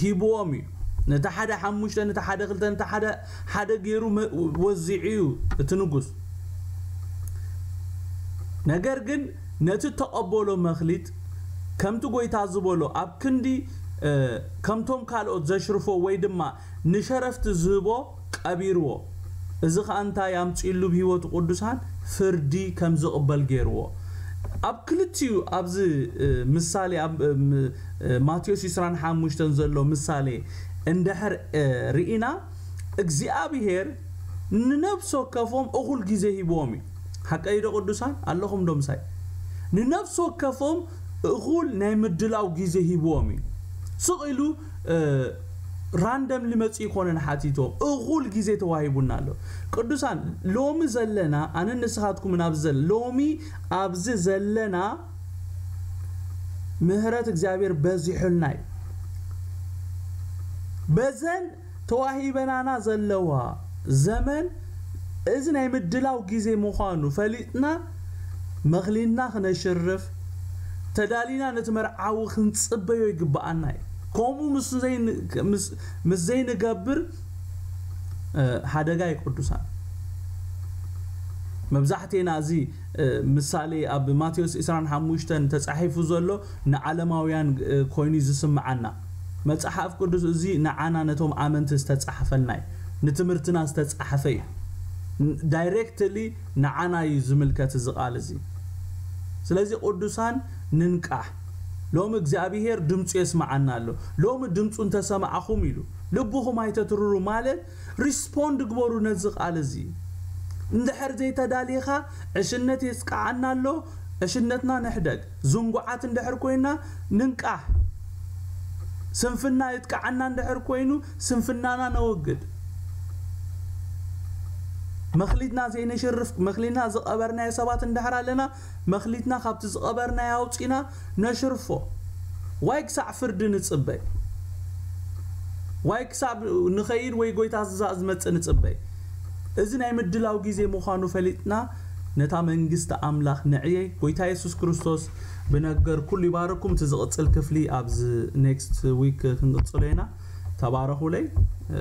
ሂብዎም እዩ። ነቲ ሓደ ሓሙሽተ፣ ነቲ ሓደ ክልተ፣ ነቲ ሓደ ሓደ ገይሩ መ-፣ ወዚዑ እዩ እቲ ንጉስ። ነገር ግን ነቲ ተቐበሎ መኽሊት ከምቲ ጎይታ ዝበሎ ኣብ ክንዲ፣ እ፣ ከምቶም ካልኦት ዘሽርፎ ወይ ድማ ንሸረፍቲ ዝህቦ ቀቢርዎ። እዚ ኸኣ እንታይ ኣምጺእሉ? ብህይወቱ ቅዱሳን ፍርዲ ከም ዝቕበል ገይርዎ። ኣብ ክልቲኡ ኣብዚ፣ እ፣ ምሳሌ ኣብ፣ እ፣ ም-፣ እ፣ ማቴዎስ ዕስራን ሓሙሽተን ዘሎ ምሳሌ እንድሕር፣ እ፣ ርኢና እግዚኣብሔር ንነፍሲ ወከፎም እኹል ግዜ ሂብዎም እዩ። ሓቀይ ዶ ቅዱሳን? ኣለኹም ዶ ምሳይ? ንነፍሲ ወከፎም እኹል ናይ ምድላው ግዜ ሂብዎም እዩ። ስቕ ኢሉ፣ እ፣ ራንደምሊ መጺኡ ይኮነን ሓቲቶም፣ እኹል ግዜ ተዋሂቡና ኣሎ። ቅዱሳን፣ ሎሚ ዘለና፣ ኣነ ንስኻትኩምን ኣብዚ ዘለ-፣ ሎሚ ኣብዚ ዘለና ምህረት እግዚኣብሔር በዚሑልና እዩ። በዘን ተዋሂበናና ዘለዋ ዘመን እዚ ናይ ምድላው ግዜ ምዃኑ ፈሊጥና መኽሊና ክነሽርፍ ተዳሊና ነቲ መርዓዊ ክንጽበዮ ይግብኣና እዩ። ከምኡ ምስ ዘይን-፣ ምስ፣ ምስ ዘይንገብር፣ እ፣ ሓደጋ እዩ ቅዱሳን። መብዛሕቴና እዚ፣ እ፣ ምሳሌ ኣብ ማቴዎስ ዕስራን ሓሙሽተን ተጻሒፉ ዘሎ ንዓለማውያን፣ እ፣ ኮይኑ ዝስምዓና። መጽሓፍ ቅዱስ እዚ ንዓና ነቶም ኣመንቲ ዝተጻሕፈልና እዩ። ንትምህርትና ዝተጻሕፈ እዩ። ን-፣ ዳይሬክትሊ ንዓና እዩ ዝምልከት እዚ ቃል እዚ። ስለዚ ቅዱሳን ንንቃሕ። ሎሚ እግዚኣብሔር ድምፁ የስምዓና ኣሎ። ሎሚ ድምፁ እንተሰማዕኹም ኢሉ፣ ልብኹም ኣይተትርሩ ማለት ሪስፖንድ ግበሩ ነዚ ቃል እዚ። እንድሕር ዘይተዳሊኻ ዕሽነት የስቃዓና ኣሎ፣ ዕሽነትና ንሕደግ። ዝንጉዓት እንድሕር ኮይና ንንቃሕ። ስንፍና የጥቅዓና እንድሕር ኮይኑ ስንፍናና ነወግድ። መኽሊትና ዘይነሽርፍ፣ መኽሊትና ዝቐበርናዮ ሰባት እንድሕር ኣለና፣ መኽሊትና ካብቲ ዝቐበርናዮ ኣውፂና ነሽርፎ። ዋይ ክሳዕ ፍርዲ ንፅበይ? ዋይ ክሳብ ንኸይድ ወይ ጎይታ ዝዛ-፣ ዝመጽእ ንጽበይ? እዚ ናይ ምድላው ግዜ ምዃኑ ፈሊጥና ነታ መንግስቲ ኣምላኽ ንዕየይ። ጎይታ የሱስ ክርስቶስ ብነገር ኩሉ ይባርኩም። እቲ ዝቕጽል ክፍሊ ኣብዚ ኔክስት ዊክ ክንቅጽሎ ኢና። ተባረኹለይ። እ፣